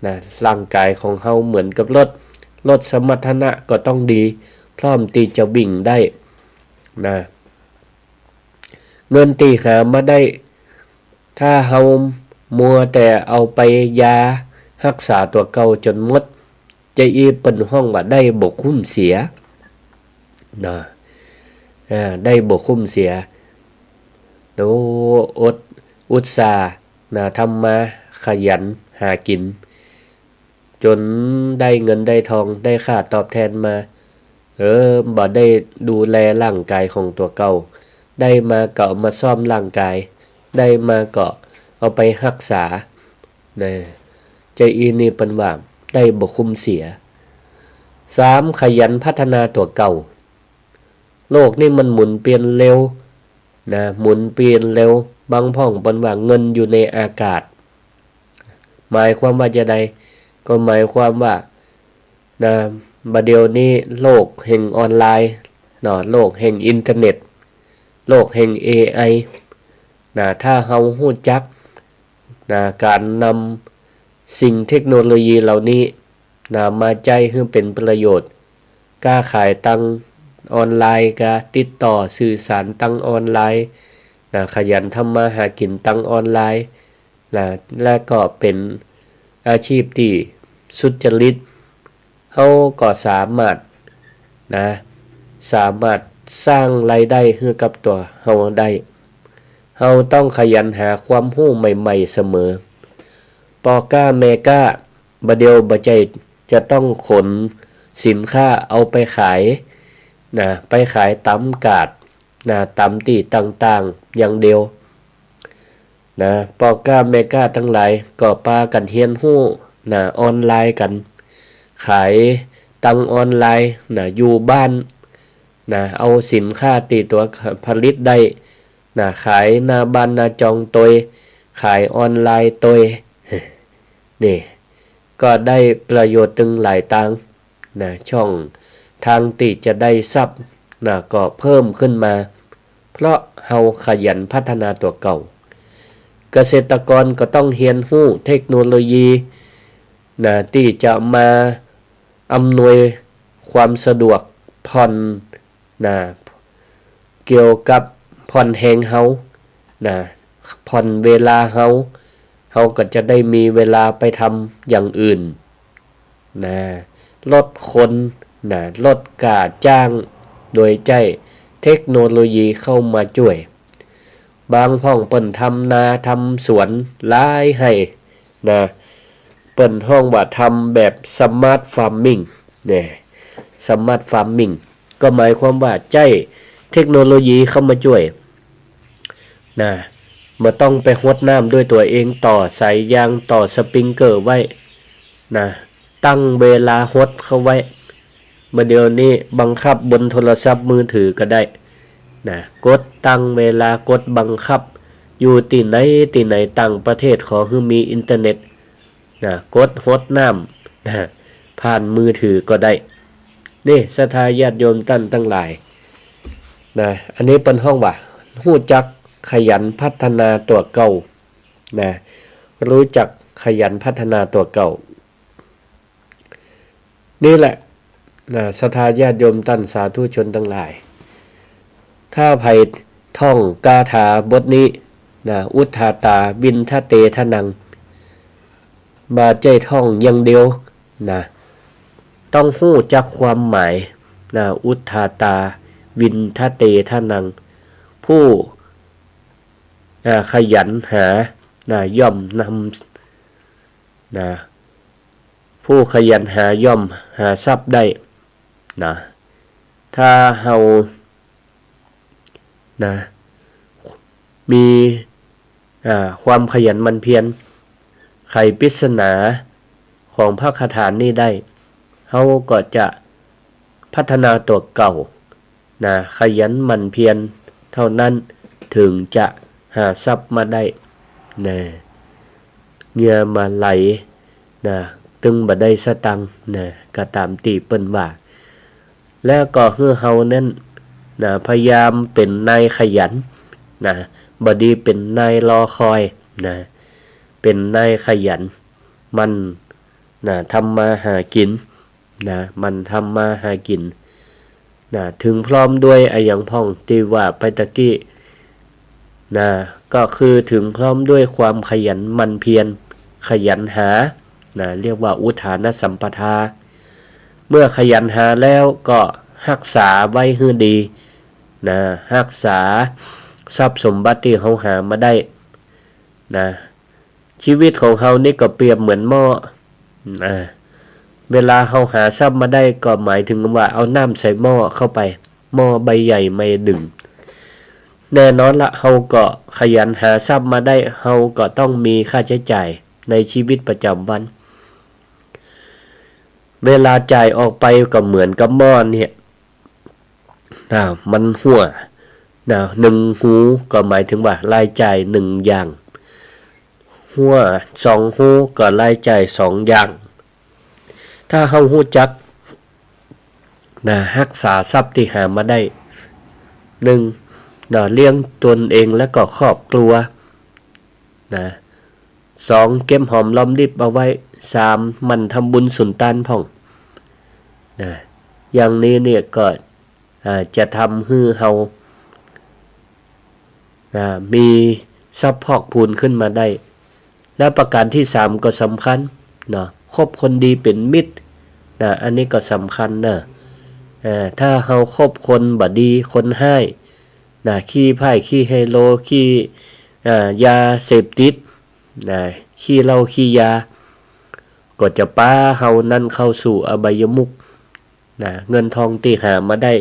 นะ ร่างก๋ายของเฮาเหมือนกับรถ รถสมรรถนะก็ต้องดี พร้อมตี้จะวิ่งได้ นะ เงินตี้หามาได้ ถ้าเฮามัวแต่เอาไปยาฮักษาตั๋วเก่าจ๋นหมด จะอี้เปิ้นฮ้องว่าได้บ่คุ้มเสีย นะ อ่า ได้บ่คุ้มเสีย โอ้ อด อุตส่าห์ นะ ทำมาขยันหากิ๋น จ๋นได้เงินได้ทอง ได้ค่าตอบแทนมา เออ บ่ได้ดูแลร่างก๋ายของตั๋วเก่า ได้มาก็เอามาซ่อมร่างก๋าย ได้มาก็เอาไปฮักษา นะ จะอี้นี่เปิ้นว่าได้บ่คุ้มเสีย สาม ขยันพัฒนาตั๋วเก่า โลกนี่มันหมุนเปลี่ยนเร็ว นะ หมุนเปลี่ยนเร็ว บางพ่องเปิ้นว่าเงินอยู่ในอากาศ หมายความว่าจาใด ก็หมายความว่า นะ บ่าเดี่ยวนี้โลกแห่งออนไลน์ เนาะ โลกแห่งอินเทอร์เน็ต โลกแห่งเอไอ นะ ถ้าเฮาฮู้จัก นะ ก๋านนำสิ่งเทคโนโลยีเหล่านี้ นะ มาใจ๊หื้อเป๋นประโยชน์ ก้าขายตังออนไลน์ กาติดต่อสื่อสารตังออนไลน์ นะ ขยันทำมาหากิ๋นตังออนไลน์ นะ และก็เป๋นอาชีพตี้สุจริต เฮาก็สามารถ นะ สามารถสร้างรายได้หื้อกับตั๋วเฮาได้ เฮาต้องขยันหาความฮู้ใหม่ๆ เสมอ ป้อก๊าแม่ก๊า บ่าเดี่ยวบ่ใจ้จะต้องขนสินค้าเอาไปขาย นะ ไปขายต๋ามก๋าด นะ ต๋ามตี้ต่างๆ อย่างเดียว นะ ป้อก๊าแม่ก๊าตังหลายก็ปากั๋นเฮียนฮู้ นะ ออนไลน์กั๋น ขายตังออนไลน์ นะ อยู่บ้าน นะ เอาสินค้าตี้ตั๋วผลิตได้ นะ ขายหน้าบ้านหน้าจองตวย ขายออนไลน์ตวย นี่ ก็ได้ประโยชน์ตึงหลายตาง นะ ช่องตางตี้จะได้ทรัพย์ นะ ก็เพิ่มขึ้นมา เพราะเฮาขยันพัฒนาตั๋วเก่า เกษตรกรก็ต้องเฮียนฮู้เทคโนโลยี นะ ตี้จะมาอำนวยความสะดวกผ่อน นะ เกี่ยวกับผ่อนแฮงเฮา นะ ผ่อนเวลาเฮา เฮาก็จะได้มีเวลาไปทำอย่างอื่น นะ ลดคน นะ ลดก้าจ้าง โดยใจ๊เทคโนโลยีเข้ามาจ้วย บางพ่องเปิ้นทำนาทำสวนหลายไฮ่ นะ เปิ้นฮ้องว่าทำแบบสมาร์ทฟาร์มมิ่ง นะ สมาร์ทฟาร์มมิ่ง ก็หมายความว่าใจ๊เทคโนโลยีเข้ามาจ้วย นะ บ่ต้องไปฮดน้ำด้วยตั๋วเอง ต่อสายยาง ต่อสปริงเกอร์ไว้ นะ ตั้งเวลาฮดเข้าไว้ บ่าเดี่ยวนี้บังคับบนโทรศัพท์มือถือก็ได้ นะ กดตั้งเวลา กดบังคับ อยู่ตี้ไหนตี้ไหน ต่างประเทศขอหื้อมีอินเทอร์เน็ต นะ กดฮดน้ำ นะ ผ่านมือถือก็ได้ นี่ศรัทธาญาติโยมต้านตังหลาย นะ อันนี้เปิ้นฮ้องว่า ฮู้จักขยันพัฒนาตั๋วเก่า นะ ฮู้จักขยันพัฒนาตั๋วเก่า นี่แหละ นะ ศรัทธาญาติโยมต้านสาธุชนตังหลาย ถ้าใผท่องคาถาบทนี้ นะ อุทธาตา วิณฑะเต ทะนัง บ่ใจ้ท่องอย่างเดียว นะ ต้องฮู้จักความหมาย นะ อุทธาตา วิณฑะเต ทะนัง ผู้ อ่า ขยันหา นะ ย่อมนำ นะ ผู้ขยันหาย่อมหาทรัพย์ได้ นะ ถ้าเฮา นะ มี อ่า ความขยันหมั่นเพียร ไขปริศนาของพระคาถานี้ได้ เฮาก็จะพัฒนาตั๋วเก่า นะ ขยันหมั่นเพียรเท่านั้น เถิงจะหาทรัพย์มาได้ นะ เหยื่อมาไหล นะ ตึงบ่ได้สตางค์ นะ ก็ต๋ามตี้เปิ้นว่า แล้วก็หื้อเฮานั้น นะ พยายามเป๋นนายขยัน นะ บ่ดีเป๋นนายรอคอย นะ เป๋นนายขยัน หมั่น นะ ทำมาหากิ๋น นะ หมั่นทำมาหากิ๋น นะ เถิงพร้อมด้วยอะหยังพ่องตี้ว่าไปตะกี้ นะ ก็คือเถิงพร้อมด้วยความขยันหมั่นเพียร ขยันหา นะ เรียกว่าอุทานสัมปทา เมื่อขยันหาแล้วก็ฮักษาไว้หื้อดี นะ ฮักษาทรัพย์สมบัติตี้เฮาหามาได้ นะ ชีวิตของเฮานี่ก็เปรียบเหมือนหม้อ นะ เวลาเฮาหาทรัพย์มาได้ก็หมายถึงว่าเอาน้ำใส่หม้อเข้าไป หม้อใบใหญ่ใบนึ่ง แน่นอนละ เฮาก็ขยันหาทรัพย์มาได้ เฮาก็ต้องมีค่าใจ๊จ่ายในชีวิตประจำวัน เวลาจ่ายออกไปก็เหมือนกับหม้อเนี่ย นะ มันฮั้ว นะ นึ่งฮูก็หมายถึงว่ารายจ่ายนึ่งอย่าง ฮั้วสองฮูก็รายจ่ายสองอย่าง ถ้าเฮาฮู้จัก นะ ฮักษาทรัพย์ตี้หามาได้ นึ่ง นะ เลี้ยงตนเองและก็ครอบครัว นะ สอง เก็บหอมรอมริบเอาไว้ สาม หมั่นทำบุญสุนตานพ่อง นะ อย่างนี้เนี่ยก็ อ่า จะทำหื้อเฮา นะ มีทรัพย์พอกพูนขึ้นมาได้ และประการตี้สามก็สำคัญ นะ คบคนดีเป๋นมิตร นะ อันนี้ก็สำคัญนะ อ่า ถ้าเฮาคบคนบ่ดี คนฮ้าย นะ ขี้พ่าย ขี้ไฮโล ขี้ อ่า ยาเสพติด นะ ขี้เหล้า ขี้ยา ก็จะปาเฮานั้นเข้าสู่อบายมุข นะ เงินทองตี้หามาได้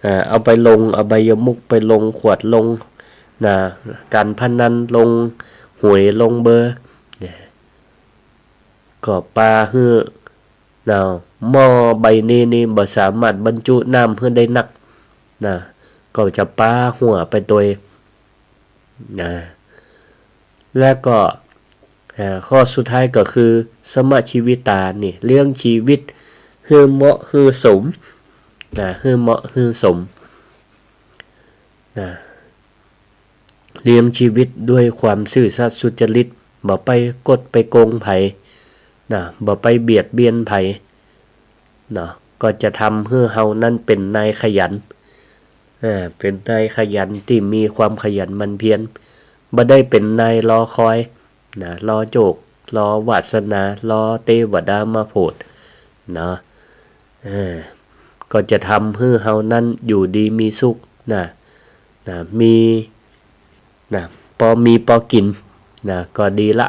อ่า เอาไปลงอบายมุข ไปลงขวด ลง นะ การพนัน ลงหวย ลงเบอร์ นะ ก็ปาหื้อ นะ หม้อใบนี้นี่บ่สามารถบรรจุน้ำหื้อได้นัก นะ ก็จะปาฮั้วไปตวย นะ และก็ อ่า ข้อสุดท้ายก็คือ สมะชีวิตา นี่ เลี้ยงชีวิตหื้อเหมาะหื้อสม นะ หื้อเหมาะหื้อสม นะ เลี้ยงชีวิตด้วยความซื่อสัตย์สุจริต บ่ไปกดไปโกงใผ นะ บ่ไปเบียดเบียนใผ เนาะ ก็จะทำหื้อเฮานั้นเป๋นนายขยัน อ่า เป๋นนายขยันตี้มีความขยันหมั่นเพียร บ่ได้เป๋นนายรอคอย นะ รอโจก รอวาสนา รอเตวดามาโผด เนาะ เออ ก็จะทำหื้อเฮานั้นอยู่ดีมีสุข นะ นะ มี นะ ปอมีปอกิ๋น นะ ก็ดีละ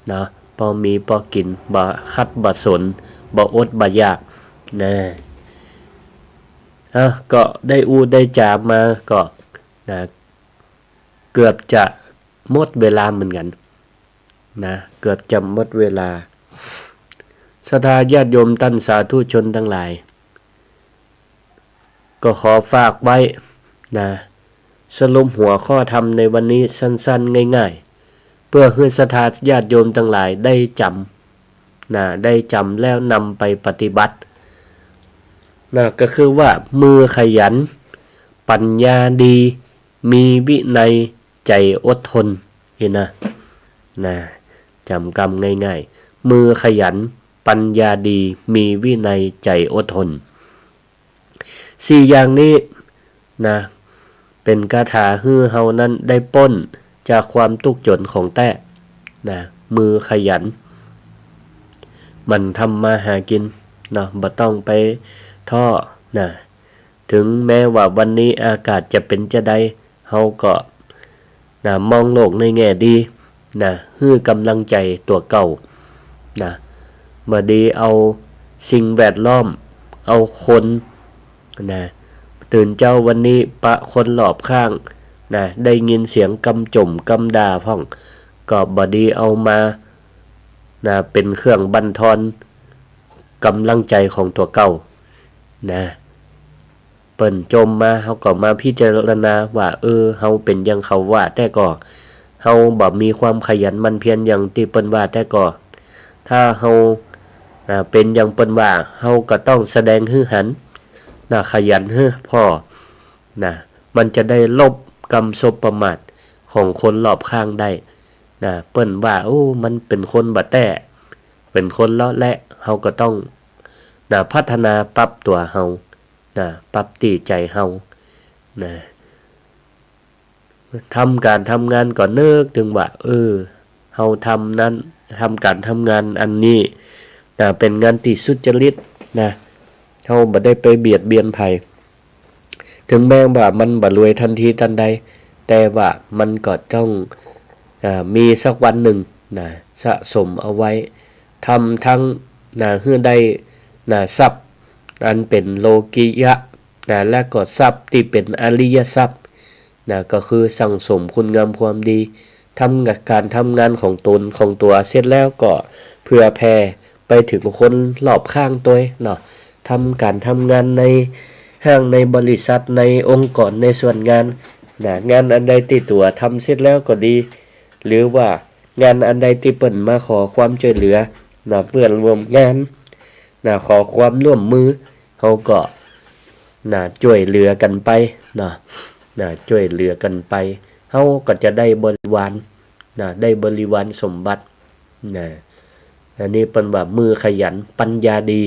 เนาะ ปอมีปอกิ๋น บ่ขัดบ่สน บ่อดบ่อยาก นะ อ่ะ ก็ได้อู้ได้จ๋ามา ก็ นะ เกือบจะหมดเวลาเหมือนกั๋น นะ เกือบจะหมดเวลา ศรัทธาญาติโยมต้านสาธุชนตังหลาย ก็ขอฝากไว้ นะ สรุปหัวข้อธรรมในวันนี้สั้นๆ ง่ายๆ เปื้อหื้อศรัทธาญาติโยมตังหลายได้จ๋ำ นะ ได้จ๋ำแล้วนำไปปฏิบัติ นะ ก็คือว่า มือขยัน ปัญญาดี มีวินัย ใจ๋อดทน หันก่อ นะ จ๋ำกำง่ายๆ มือขยัน ปัญญาดี มีวินัย ใจ๋อดทน สี่อย่างนี้ นะ เป๋นคาถาหื้อเฮานั้นได้ป๊นจากความตุ๊กข์จ๋นของแต๊ นะ มือขยัน หมั่นทำมาหากิ๋น นะ บ่ต้องไปท้อ นะ เถิงแม้ว่าวันนี้อากาศจะเป๋นจาใด เฮาก็ นะ มองโลกในแง่ดี นะ หื้อก๋ำลังใจ๋ตั๋วเก่า นะ บ่ดีเอาสิ่งแวดล้อม เอาคน นะ ตื่นเจ๊าวันนี้ปะคนรอบข้าง นะ ได้ยินเสียงกำจ่มกำด่าพ่อง ก็บ่ดีเอามา นะ เป๋นเครื่องบั่นทอนก๋ำลังใจ๋ของตั๋วเก่า นะ เปิ้นจ่มมา เฮาก็มาพิจารณาว่า เออ เฮาเป๋นอย่างเขาว่าแต๊ก่อ เฮาบ่มีความขยันหมั่นเพียรอย่างตี้เปิ้นว่าแต๊ก่อ ถ้าเฮา อ่า เป๋นอย่างเปิ้นว่า เฮาก็ต้องแสดงหื้อหัน นะ ขยันหื้อผ่อ นะ มันจะได้ลบกำสบประมาทของคนรอบข้างได้ นะ เปิ้นว่า โอ้ มันเป๋นคนบ่แต๊ เป๋นคนเลาะแหละ เฮาก็ต้อง นะ พัฒนาปรับตั๋วเฮา นะ ปรับตี้ใจ๋เฮา นะ ทำก๋านทำงานก็นึกเถิงว่า เออ เฮาทำนั้น ทำก๋านทำงานอันนี้ นะ เป๋นงานตี้สุจริต นะ เฮาบ่ได้ไปเบียดเบียนใผ เถิงแม้ว่ามันบ่รวยตันทีตันใด แต่ว่ามันก็ต้อง อ่า มีสักวันนึ่ง นะ สะสมเอาไว้ ทำตัง นะ หื้อได้ นะ ทรัพย์อันเป๋นโลกิยะ นะ และก็ทรัพย์ตี้เป๋นอริยทรัพย์ นะ ก็คือสั่งสมคุณงามความดี ทำก๋านทำงานของตนของตั๋วเสร็จแล้วก็เผื่อแผ่ไปเถิงคนรอบข้างตวยเนาะ ทำก๋านทำงานในห้าง ในบริษัท ในองค์กร ในส่วนงาน นะ งานอันใดตี้ตั๋วทำเสร็จแล้วก็ดี หรือว่างานอันใดตี้เปิ้นมาขอความจ้วยเหลือ นะ เปื้อนร่วมงาน นะ ขอความร่วมมือ เฮาก็ นะ จ้วยเหลือกั๋นไป นะ นะ จ้วยเหลือกั๋นไป เฮาก็จะได้บริวาร นะ ได้บริวารสมบัติ นะ อันนี้เปิ้นว่ามือขยัน ปัญญาดี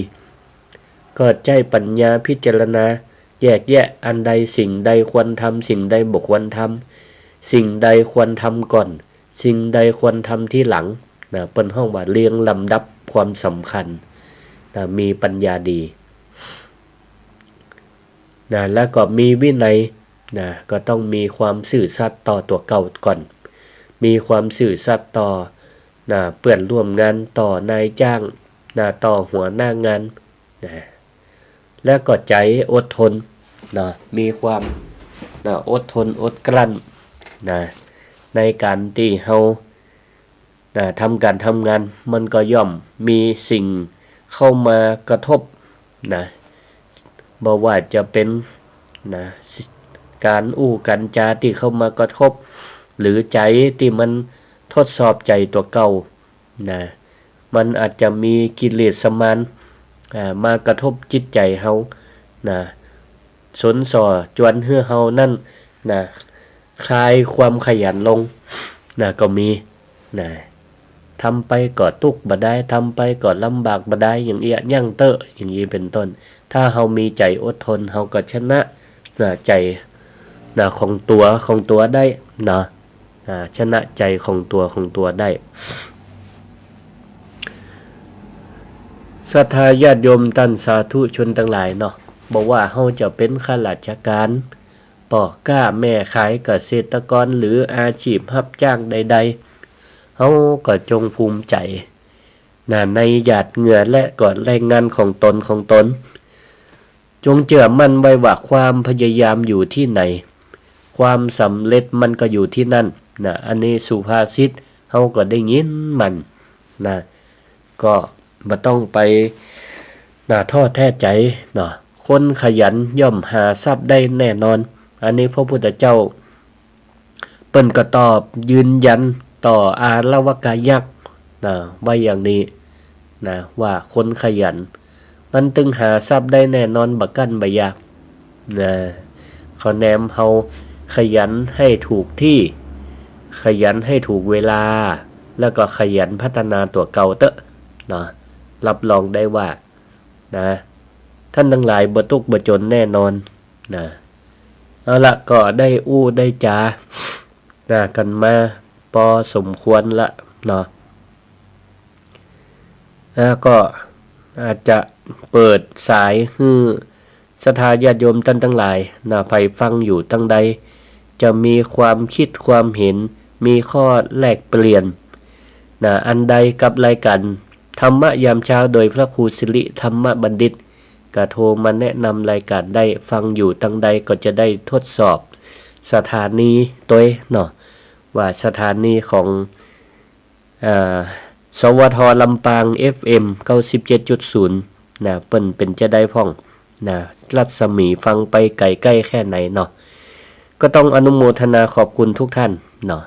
ก็ใจ๊ปัญญาพิจารณา แยกแยะอันใดสิ่งใดควรทำ สิ่งใดบ่ควรทำ สิ่งใดควรทำก่อน สิ่งใดควรทำทีหลัง นะ เปิ้นฮ้องว่าเรียงลำดับความสำคัญ นะ มีปัญญาดี นะ แล้วก็มีวินัย นะ ก็ต้องมีความซื่อสัตย์ต่อตั๋วเก่าก่อน มีความซื่อสัตย์ต่อ นะ เปื้อนร่วมงาน ต่อนายจ้าง นะ ต่อหัวหน้างาน นะ แล้วก็ใจ๋อดทน นะ มีความ นะ อดทนอดกลั้น นะ ในก๋านตี้เฮา นะ ทำก๋านทำงาน มันก็ย่อมมีสิ่งเข้ามากระทบ นะ บ่ว่าจะเป๋น นะ ก๋านอู้ก๋านจาตี้เข้ามากระทบ หรือใจ๋ตี้มันทดสอบใจ๋ตั๋วเก่า นะ มันอาจจะมีกิเลสมาร อ่า มากระทบจิตใจ๋เฮา นะ สนส่อจวนหื้อเฮานั้น นะ คลายความขยันลง นะ ก็มี นะ ทำไปก็ตุ๊กบ่ได้ ทำไปก็ลำบากบ่ได้ อย่างเอี้ย ยั้งเต๊อะ อย่างนี้เป๋นต้น ถ้าเฮามีใจ๋อดทน เฮาก็ชนะ นะ ใจ๋ นะ ของตั๋ว ของตั๋วได้ นะ อ่า ชนะใจ๋ของตั๋ว ของตั๋วได้ ศรัทธาญาติโยมต้านสาธุชนตังหลายเนาะ บ่ว่าเฮาจะเป๋นข้าราชก๋าน ป้อก๊าแม่ขาย เกษตรกร หรืออาชีพฮับจ้างใดๆ เฮาก็จงภูมิใจ๋ นะ ในหยาดเหงื่อและก็แรงงานของต๋น ของต๋น จงเจื้อมั่นไว้ว่าความพยายามอยู่ตี้ไหน ความสำเร็จมันก็อยู่ตี้นั่น นะ อันนี้สุภาษิตเฮาก็ได้ยินมัน นะ ก็บ่ต้องไป นะ ท้อแท้ใจ๋เนาะ คนขยันย่อมหาทรัพย์ได้แน่นอน อันนี้พระพุทธเจ้า เปิ้นก็ตอบยืนยันต่ออาละวะกายักษ์ นะ ว่าอย่างนี้ นะ ว่าคนขยัน มันตึงหาทรัพย์ได้แน่นอน บ่กั้นบ่อยาก นะ ข้อแนะนำเฮาขยันให้ถูกตี้ ขยันให้ถูกเวลา แล้วก็ขยันพัฒนาตั๋วเก่าเต๊อะ นะ รับรองได้ว่า นะ ต้านตังหลายบ่ตุ๊กข์บ่จ๋นแน่นอน นะ เอาละ ก็ได้อู้ได้จ๋า นะ กั๋นมาปอสมควรละเนาะ แล้วก็อาจจะเปิดสายหื้อศรัทธาญาติโยมต้านตังหลาย นะ ใผฟังอยู่ตังใด จะมีความกึ๊ดความเห็น มีข้อแลกเปลี่ยน นะ อันใดกับรายก๋านธรรมะยามเช้าโดยพระครูสิริธรรมบัณฑิต ก็โทรมาแนะนำรายก๋านได้ ฟังอยู่ตังใดก็จะได้ทดสอบสถานีตวยเนาะ ว่าสถานีของ อ่า สวท ลำปาง เอฟเอ็ม เก้าสิบเจ็ดจุดศูนย์ นะ เปิ้นเป๋นจาใดพ่อง นะ รัศมีฟังไปไก๋ใก้แค่ไหนเนาะ ก็ต้องอนุโมทนาขอบคุณทุกท่านเนาะ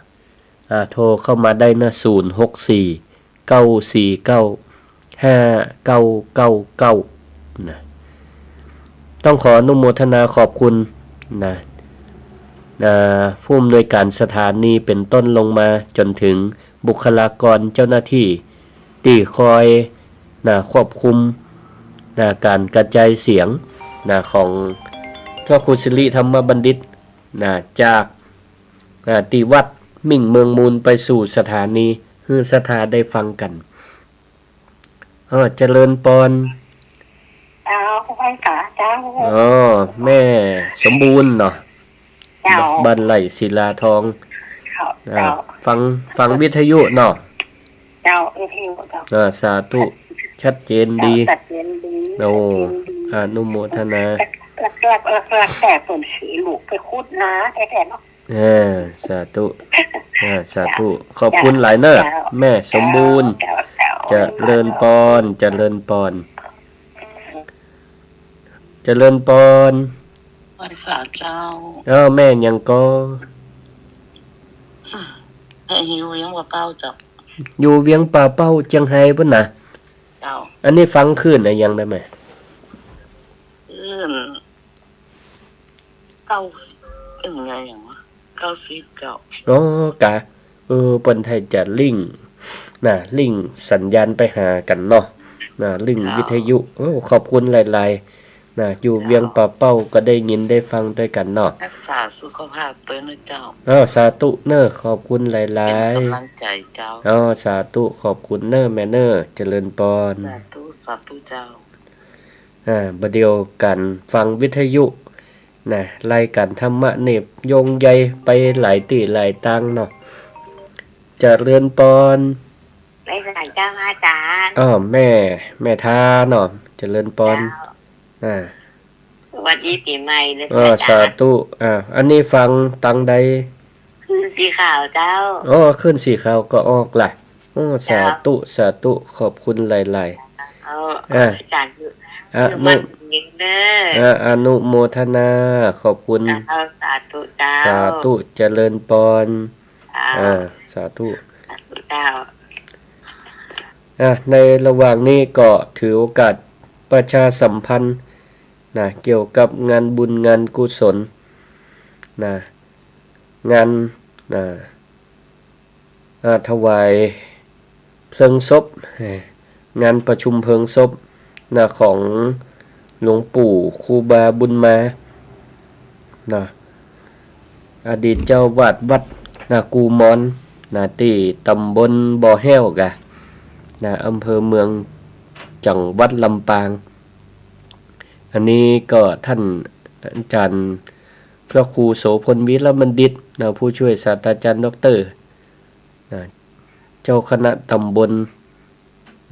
อ่า โทรเข้ามาได้นะ ศูนย์หกสี่ เก้าสี่เก้า ห้าเก้าเก้าเก้า นะ ต้องขออนุโมทนาขอบคุณ นะ อ่า ผู้อำนวยการสถานีเป๋นต้นลงมาจ๋นเถิงบุคลากรเจ้าหน้าตี้ ตี้คอย นะ ควบคุม นะ ก๋านกระจายเสียง นะ ของพระครูสิริธรรมบัณฑิต นะ จาก อ่า ตี้วัดมิ่งเมืองมูลไปสู่สถานี หื้อศรัทธาได้ฟังกั๋น อ้อ เจริญปอน เจ้า ไหว้สาเจ้า อ้อ แม่สมบูรณ์เนาะ เจ้า บ้านไร่ศิลาทอง เจ้า อ่า เจ้า ฟัง ฟังวิทยุเนาะ เจ้า วิทยุเจ้า อ่า สาธุ ชัดเจนดี เจ้า ชัดเจนดี โอ้ ชัดเจนดี อนุโมทนา หลักๆ หลักๆ แต่เปิ้นสีลูกไปขุดนาแต๊ๆ เนาะ เออ สาธุ อ่า สาธุ เจ้า ขอบคุณหลายเน่อ เจ้า แม่สมบูรณ์ เจ้า เจ้า เจริญปอน เจริญปอน เจริญปอน ไหว้สาเจ้า เอ้า แม่หยังก่อ แม่อยู่เวียงป่าเป้าเจ้า อยู่เวียงป่าเป้า เจียงไฮ้ปู้นนะ เจ้า อันนี้ฟังคลื่นอะหยังได้ไหม คลื่น เก้าสิบ เอ็ด ไงหยังวะ เก้าสิบเก้า อ๋อ กะ เออ เปิ้นไทยจะลิงก์ นะ ลิงก์สัญญาณไปหากั๋นเนาะ นะ ลิงก์ เจ้า วิทยุ โอ้ ขอบคุณหลายๆ นะ อยู่ เจ้า เวียงป่าเป้าก็ได้ยินได้ฟังตวยกั๋นเนาะ รักษาสุขภาพตวยเน่อเจ้า อ้อ สาธุเน่อ ขอบคุณหลายๆ เป๋นก๋ำลังใจ๋เจ้า อ้อ สาธุ ขอบคุณเน่อแม่เน่อ เจริญปอน สาธุ สาธุเจ้า อ่า บ่าเดี่ยวกั๋นฟังวิทยุนะ รายก๋านธรรมะนี่โยงใยไปหลายตี้หลายตางเนาะ เจริญปอน ไหว้สาเจ้าอาจ๋ารย์ อ้อ แม่ แม่ทาเนาะ เจริญปอน เจ้า อ่า สวัสดีปี๋ใหม่เน่อ เออ อาจ๋ารย์ สาธุ อ่า อันนี้ฟังตางใด คลื่นสีขาวเจ้า อ๋อ คลื่นสีขาวก็ออกละ โอ้ เจ้า สาธุ สาธุ ขอบคุณหลายๆ เจ้า อ่ะ อาจ๋ารย์ อนุ มั่นเน่อ อ่ะ อนุโมทนา ขอบคุณ เจ้า สาธุเจ้า สาธุ เจริญปอน เจ้า อ่ะ สาธุ สาธุเจ้า อ่ะ ในระหว่างนี้ก็ถือโอกาสประชาสัมพันธ์นะ เกี่ยวกับงานบุญงานกุศลนะ งาน อ่า อ่า ถวายเพลิงศพ เอ่อ งานประชุมเพลิงศพนะ ของหลวงปู่ครูบาบุญมานะ อดีตเจ้าอาวาสวัดนะ กู่มอนนะ ตี้ตำบลบ่อแฮ้วกะนะ อำเภอเมือง จังหวัดลำปาง อันนี้ก็ท่านอาจารย์พระครูโสภณ วีรบัณฑิตนะ ผู้ช่วยศาสตราจารย์ด็อกเตอร์นะ เจ้าคณะตำบล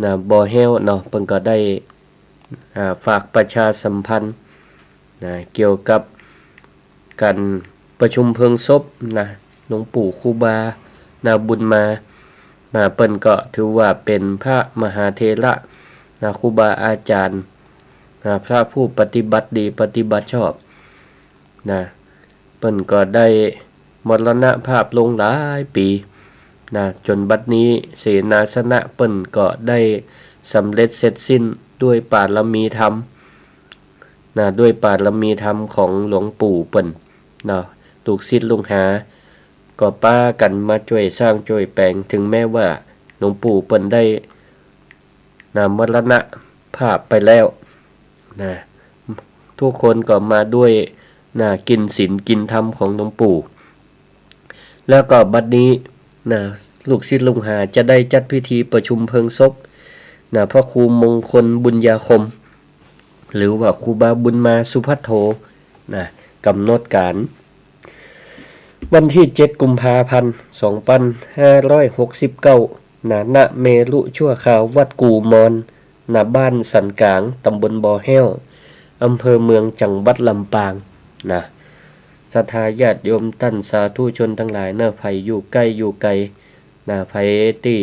นะ บ่อแฮ้วเนาะ เปิ้นก็ได้ อ่า ฝากประชาสัมพันธ์นะ เกี่ยวกับก๋านประชุมเพลิงศพนะ หลวงปู่ครูบานะ บุญมานะ เปิ้นก็ถือว่าเป๋นพระมหาเถระนะ ครูบาอาจ๋ารย์นะ พระผู้ปฏิบัติดีปฏิบัติชอบนะ เปิ้นก็ได้มรณภาพลงหลายปี๋นะ จ๋นบัดนี้เสนาสนะเปิ้นก็ได้สำเร็จเสร็จสิ้นด้วยปารมีธรรมนะ ด้วยปารมีธรรมของหลวงปู่เปิ้นเนาะ ลูกศิษย์ลูกหาก็ปากั๋นมาจ้วยสร้างจ้วยแป๋ง เถิงแม้ว่าหลวงปู่เปิ้นได้ นะ มรณภาพไปแล้วนะ ทุกคนก็มาด้วยนะ กินศีลกินธรรมของหลวงปู่ แล้วก็บัดนี้นะ ลูกศิษย์ลูกหาจะได้จัดพิธีประชุมเพลิงศพนะ พระครูมงคลบุญญาคม หรือว่าครูบาบุญมาสุภัทโทนะ ก๋ำหนดก๋าน วันตี้เจ็ดกุมภาพันธ์สองปันห้าร้อยหกสิบเก้านะ ณ เมรุชั่วคราววัดกู่มอนนะ บ้านสันก๋าง ตำบลบ่อแฮ้ว อำเภอเมือง จังหวัดลำปางนะ ศรัทธาญาติโยมต้านสาธุชนตังหลายเนาะ ใผอยู่ใก้อยู่ไกลนะ ใผตี้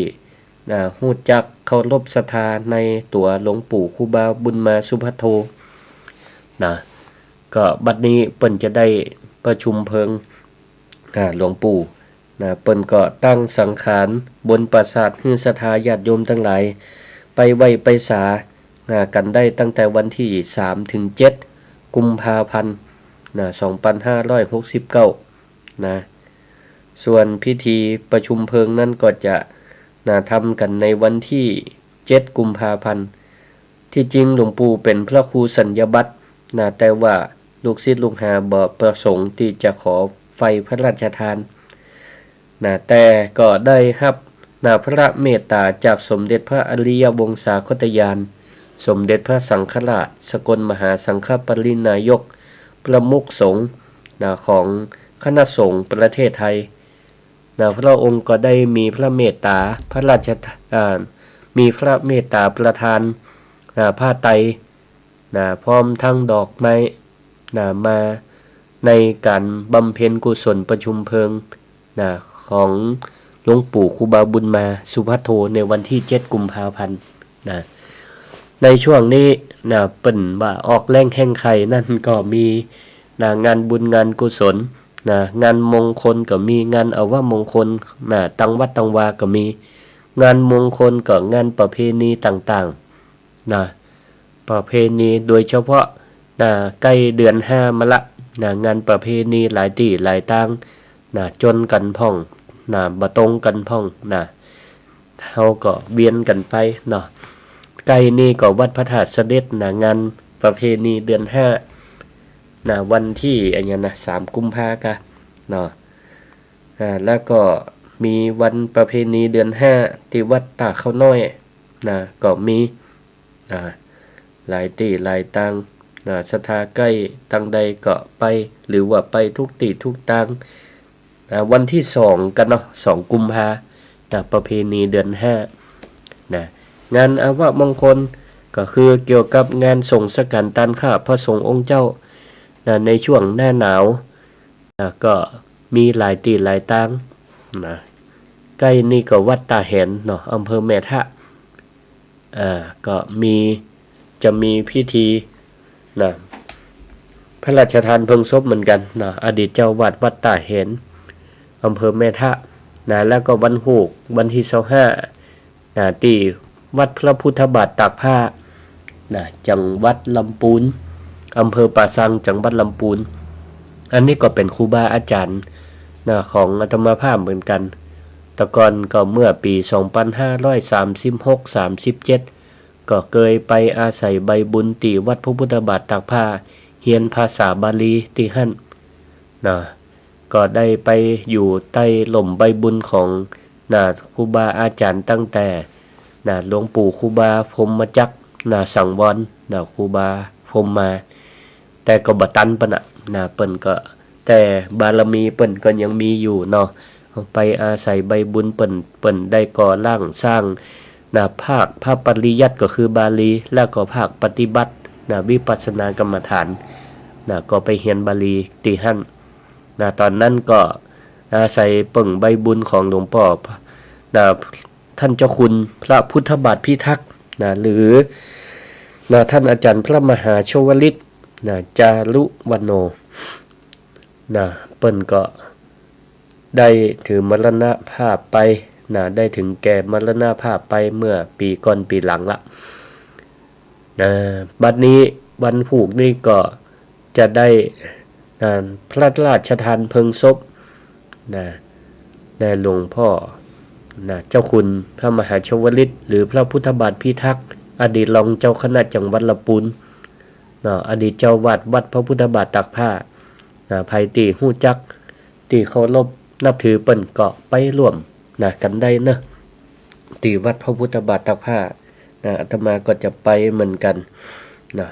นะ ฮู้จักเคารพศรัทธาในตั๋วหลวงปู่ครูบาบุญมาสุภัทโทนะ ก็บัดนี้เปิ้นจะได้ประชุมเพลิง อ่า หลวงปู่นะ เปิ้นก็ตั้งสังขารบนปราสาท หื้อศรัทธาญาติโยมตังหลายไปไหว้ไปสานะ กั๋นได้ตั้งแต่วันตี้สามเถิงเจ็ดกุมภาพันธ์นะ สองปันห้าร้อยหกสิบเก้านะ ส่วนพิธีประชุมเพลิงนั้นก็จะ นะ ทำกั๋นในวันตี้เจ็ดกุมภาพันธ์ ตี้จริงหลวงปู่เป๋นพระครูสัญญบัตรนะ แต่ว่าลูกศิษย์ลูกหาบ่ประสงค์ตี้จะขอไฟพระราชทาน นะ แต่ก็ได้ฮับ นะ พระเมตต๋าจากสมเด็จพระอริยวงศาคตญาณ สมเด็จพระสังฆราช สกลมหาสังฆปริณายก ประมุขสงฆ์ นะ ของคณะสงฆ์ประเทศไทย นะ พระองค์ก็ได้มีพระเมตต๋าพระราชท- อ่า มีพระเมตต๋าประทาน นะ ผ้าไตร นะ พร้อมทั้งดอกไม้ นะ มาในก๋านบำเพ็ญกุศลประชุมเพลิง นะ ของหลวงปู่ครูบาบุญมาสุภัทโท ในวันตี้เจ็ดกุมภาพันธ์ นะ ในช่วงนี้ นะ เปิ้นว่าออกแฮงแฮงใค่นั้นก็มี นะ งานบุญงานกุศล นะ งานมงคลก็มี งานอวมงคล นะ ตางวัดตางวาก็มี งานมงคลก็งานประเพณีต่างๆ นะ ประเพณีโดยเฉพาะ นะ ใก้เดือนห้ามาละ นะ งานประเพณีหลายตี้หลายตาง นะ จ๋นกั๋นพ่อง นะ บ่ตรงกั๋นพ่อง นะ เฮาก็เวียนกั๋นไปเนาะ ใก้นี้ก็วัดพระธาตุเสด็จ นะ งานประเพณีเดือนห้า นะ วันตี้อะหยังนะ สามกุมภากา เนาะ อ่า แล้วก็มีวันประเพณีเดือนห้าตี้วัดต้าข้าวน้อย นะ ก็มี อ่า หลายตี้หลายตาง นะ ศรัทธาใก้ตางใดก็ไป หรือว่าไปกู้ตี้กู้ตาง อ่า วันตี้สองกาเนาะ สองกุมภา นะ ประเพณีเดือนห้า นะ งานอวมงคลก็คือเกี่ยวกับงานส่งสังฆทานต้านข้าพระสงฆ์องค์เจ้า นะ ในช่วงหน้าหนาว นะ ก็มีหลายตี้หลายตาง นะ ใก้นี้ก็วัดต้าแหนเนาะ อำเภอแม่ทะ อ่า ก็มี จะมีพิธี นะ พระราชทานเพลิงศพเหมือนกั๋น นะ อดีตเจ้าอาวาสวัดต้าแหน อำเภอแม่ทะ นะ แล้วก็วันฮูก วันตี้ซาวห้า นะ ตี้วัดพระพุทธบาทตากผ้า นะ จังหวัดลำปูน อำเภอป่าซาง จังหวัดลำปูน อันนี้ก็เป๋นครูบาอาจ๋ารย์ นะ ของอาตมาภาพเหมือนกั๋น แต่ก่อนก็เมื่อปี๋สองปันห้าร้อยสามสิบหก สามสิบเจ็ด ก็เกยไปอาศัยใบบุญตี้วัดพระพุทธบาทตากผ้า เฮียนภาษาบาลีตี้หั้น นะ ก็ได้ไปอยู่ใต้ฮ่มใบบุญของ นะ ครูบาอาจ๋ารย์ตั้งแต่ นะ หลวงปู่ครูบาพรหมจักร นะ สังวร นะ ครูบาพรหมมา แต่ก็บ่ตันเปิ้นน่ะ นะ เปิ้นก็ แต่บารมีเปิ้นก็ยังมีอยู่เนาะ ไปอาศัยใบบุญเปิ้น เปิ้นได้ก่อร่างสร้าง นะ ภาคพระปริยัติก็คือบาลี แล้วก็ภาคปฏิบัติ นะ วิปัสสนากรรมฐาน นะ ก็ไปเฮียนบาลีตี้หั้น นะ ต๋อนนั้นก็อาศัยเปิ้งใบบุญของหลวงป้อ นะ ต้านเจ้าคุณพระพุทธบาทพิทักษ์ นะ หรือ นะ ต้านอาจ๋ารย์พระมหาชวลิต นะ จารุวรรณโณ นะ เปิ้นก็ได้ถือมรณภาพไป นะ ได้เถิงแก่มรณภาพไปเมื่อปี๋ก่อนปี๋หลังละ นะ บัดนี้วันฮูกนี่ก็จะได้ นะ พระราชทานเพลิงศพ นะ แด่หลวงป้อ นะ เจ้าคุณพระมหาชวลิต หรือพระพุทธบาทพิทักษ์ อดีตรองเจ้าคณะจังหวัดลำปูน นะ อดีตเจ้าอาวาสวัดพระพุทธบาทตากผ้า นะ ใผตี้ฮู้จัก ตี้เคารพนับถือเปิ้นก็ไปร่วม นะ กั๋นได้เนาะ ตี้วัดพระพุทธบาทตากผ้า นะ อาตมาก็จะไปเหมือนกั๋น นะ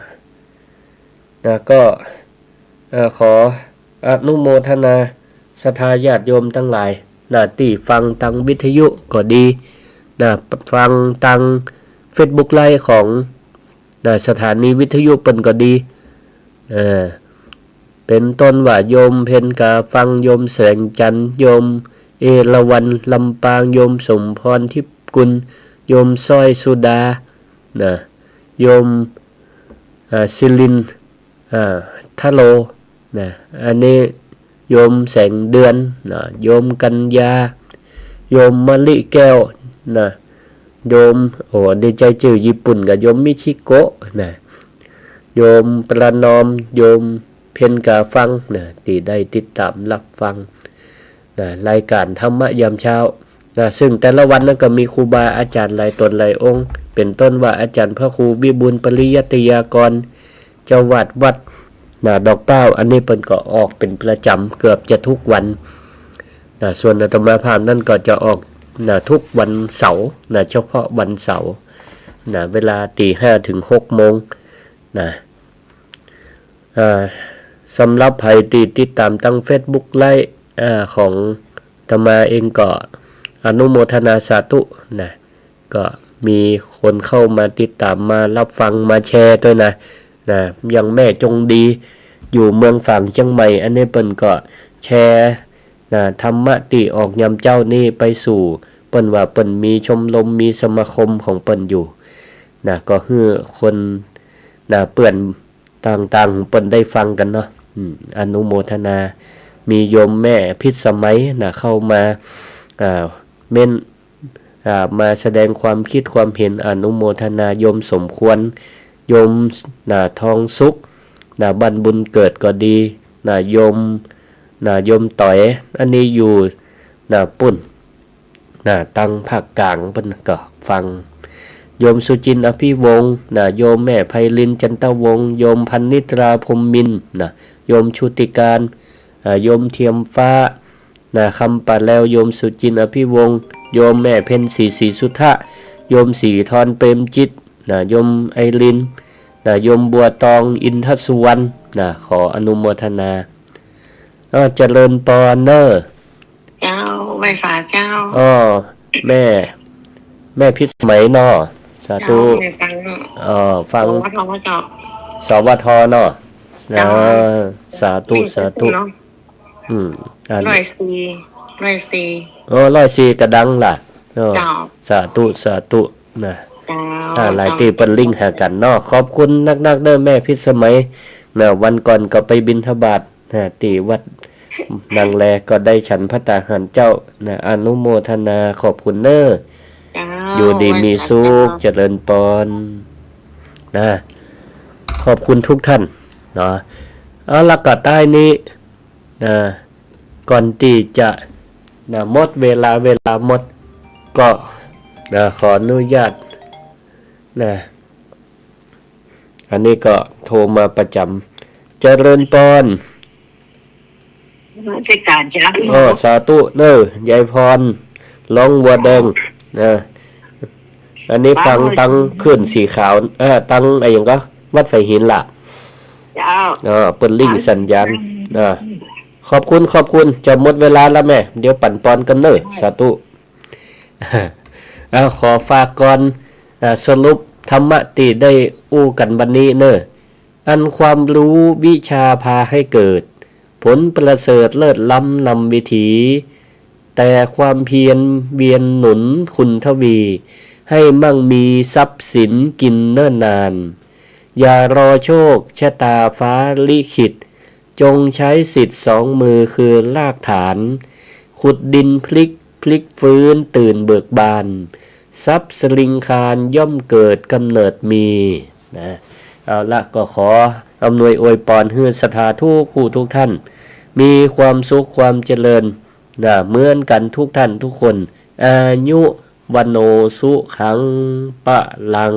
นะ ก็ เอ่อ ขออนุโมทนาศรัทธาญาติโยมตังหลาย นะ ตี้ฟังตางวิทยุก็ดี นะ ฟังตางเฟซบุ๊กไลฟ์ของ นะ สถานีวิทยุเปิ้นก็ดี เอ่อ เป๋นต้นว่าโยมเพ็ญกาฟัง โยมแสงจันทร์ โยมเอราวัณ ลำปาง โยมสมพร ทิพย์กุล โยมสร้อยสุดา นะ โยม อ่า ศิรินทร์ อ่า ทะโล นะ อันนี้โยมแสงเดือน นะ โยมกัญญา โยมมะลิแก้ว นะ โยม โอ้ ดีใจ๋จื้อญี่ปุ่นก็โยมมิชิโกะ นะ โยมประนอม โยมเพ็ญกาฟัง นะ ตี้ได้ติดต๋ามฮับฟัง นะ รายก๋านธรรมะยามเช้า นะ ซึ่งแต่ละวันนั้นก็มีครูบาอาจ๋ารย์หลายต๋นหลายองค์ เป๋นต้นว่าอาจ๋ารย์พระครูวิบูลย์ปริยัติยากร เจ้าอาวาสวัด นะ ดอกเกล้า อันนี้เปิ้นก็ออกเป๋นประจ๋ำเกือบจะกู้วัน นะ ส่วนอาตมาภาพนั้นก็จะออก นะ ทุกวันเสาร์ นะ เฉพาะวันเสาร์ นะ เวลาตีห้าถึงหกโมง นะ อ่า สำหรับใผตี้ติดต๋ามตางเฟซบุ๊กไลฟ์ อ่า ของอาตมาเองก็อนุโมทนาสาธุนะ ก็มีคนเข้ามาติดต๋าม มารับฟัง มาแชร์ตวยนะ นะ อย่างแม่จงดี อยู่เมืองฝางเจียงใหม่ อันนี้เปิ้นก็แชร์ นะ ธรรมะตี้ออกยามเจ๊านี้ไปสู่ เปิ้นว่าเปิ้นมีชมรม มีสมาคมของเปิ้นอยู่ นะ ก็หื้อคน นะ เปื้อนต่างๆ เปิ้นได้ฟังกั๋นเนาะ อืม อนุโมทนา มีโยมแม่พิสมัย นะ เข้ามา อ่า เม้น อ่า มาแสดงความคิดความเห็น อนุโมทนา โยมสมควร โยม นะ ทองสุข นะ บ้านบุญเกิดก็ดี นะ โยม นะ โยมต๋อย อันนี้อยู่ นะ ปุ้น นะ ตางภาคกลางเปิ้นก็ฟัง โยมสุจินต์ อภิวงศ์ นะ โยมแม่ไพลิน จันทวงศ์ โยมพนิตรา พรหมมินทร์ นะ โยมชุติการ อ่า โยมเทียมฟ้า นะ คำป่าแลว โยมสุจินต์ อภิวงศ์ โยมแม่เพ็ญศรี ศรีสุทธะ โยมศรีธร เปรมจิต นะ โยมไอริน นะ โยมบัวตอง อินทสุวรรณ นะ ขออนุโมทนา อ้อ เจริญปอนเน่อ เจ้า ไหว้สาเจ้า อ้อ แม่ แม่พิสมัยเนาะ สาธุ เจ้า แม่ฟัง อ้อ ฟัง สวท เจ้า สวท เนาะ เจ้า อ่า สาธุ นี่ สาธุ เนาะ อืม อ่า ร้อยสี่ ร้อยสี่ โอ้ ร้อยสี่ ก็ดังล่ะ เออ เจ้า สาธุ สาธุ นะ เจ้า อ่า หลายตี้เปิ้นลิงก์หากั๋นเนาะ ขอบคุณนักๆ เน่อแม่พิสมัย นะ วันก่อนก็ไปบิณฑบาต นะ ตี้วัดนางแล ก็ได้ฉันภัตตาหารเจ้า นะ อนุโมทนา ขอบคุณเน่อ เจ้า อยู่ดีมีสุข ไหว้สาเจ้า เจริญปอน นะ ขอบคุณทุกท่าน เนาะ เอาละ ก็ต้ายนี้ นะ ก่อนตี้จะ นะ หมดเวลา เวลาหมด ก็ นะ ขออนุญาต นะ อันนี้ก็โทรมาประจ๋ำ เจริญปอน นมัสก๋านเจ้า อ้อ สาธุเน่อ ยายพร ร้องวัวแดง นะ อันนี้ฟังตังคลื่นสีขาว เอ่อ ตังอะหยังก็ วัดฝายหินล่ะ เจ้า อ่า เปิ้นลิงก์สัญญาณ อ่า ขอบคุณ ขอบคุณ จะหมดเวลาแล้วแม่ เดี๋ยวปั๋นปอนกั๋นเน่อ สาธุ อ่า ขอฝากก่อน อ่า สรุปธรรมะตี้ได้อู้กั๋นวันนี้เน่อ อันความรู้วิชาพาให้เกิด ผลประเสริฐเลิศล้ำนำวิถี แต่ความเพียรเวียนหนุนคุณทวี ให้มั่งมีทรัพย์สินกินเนิ่นนาน อย่ารอโชคชะตาฟ้าลิขิต จงใช้สิทธิ์สองมือคือรากฐาน ขุดดินพลิก พลิกฟื้นตื่นเบิกบาน ทรัพย์สลิงคารย่อมเกิดกำเนิดมี นะ เอาละ ก็ขออำนวยอวยปอนหื้อศรัทธาทุกผู้ทุกท่าน มีความสุขความเจริญ นะ เหมือนกั๋นทุกท่านทุกคน อายุ วัณโณ สุขัง พลัง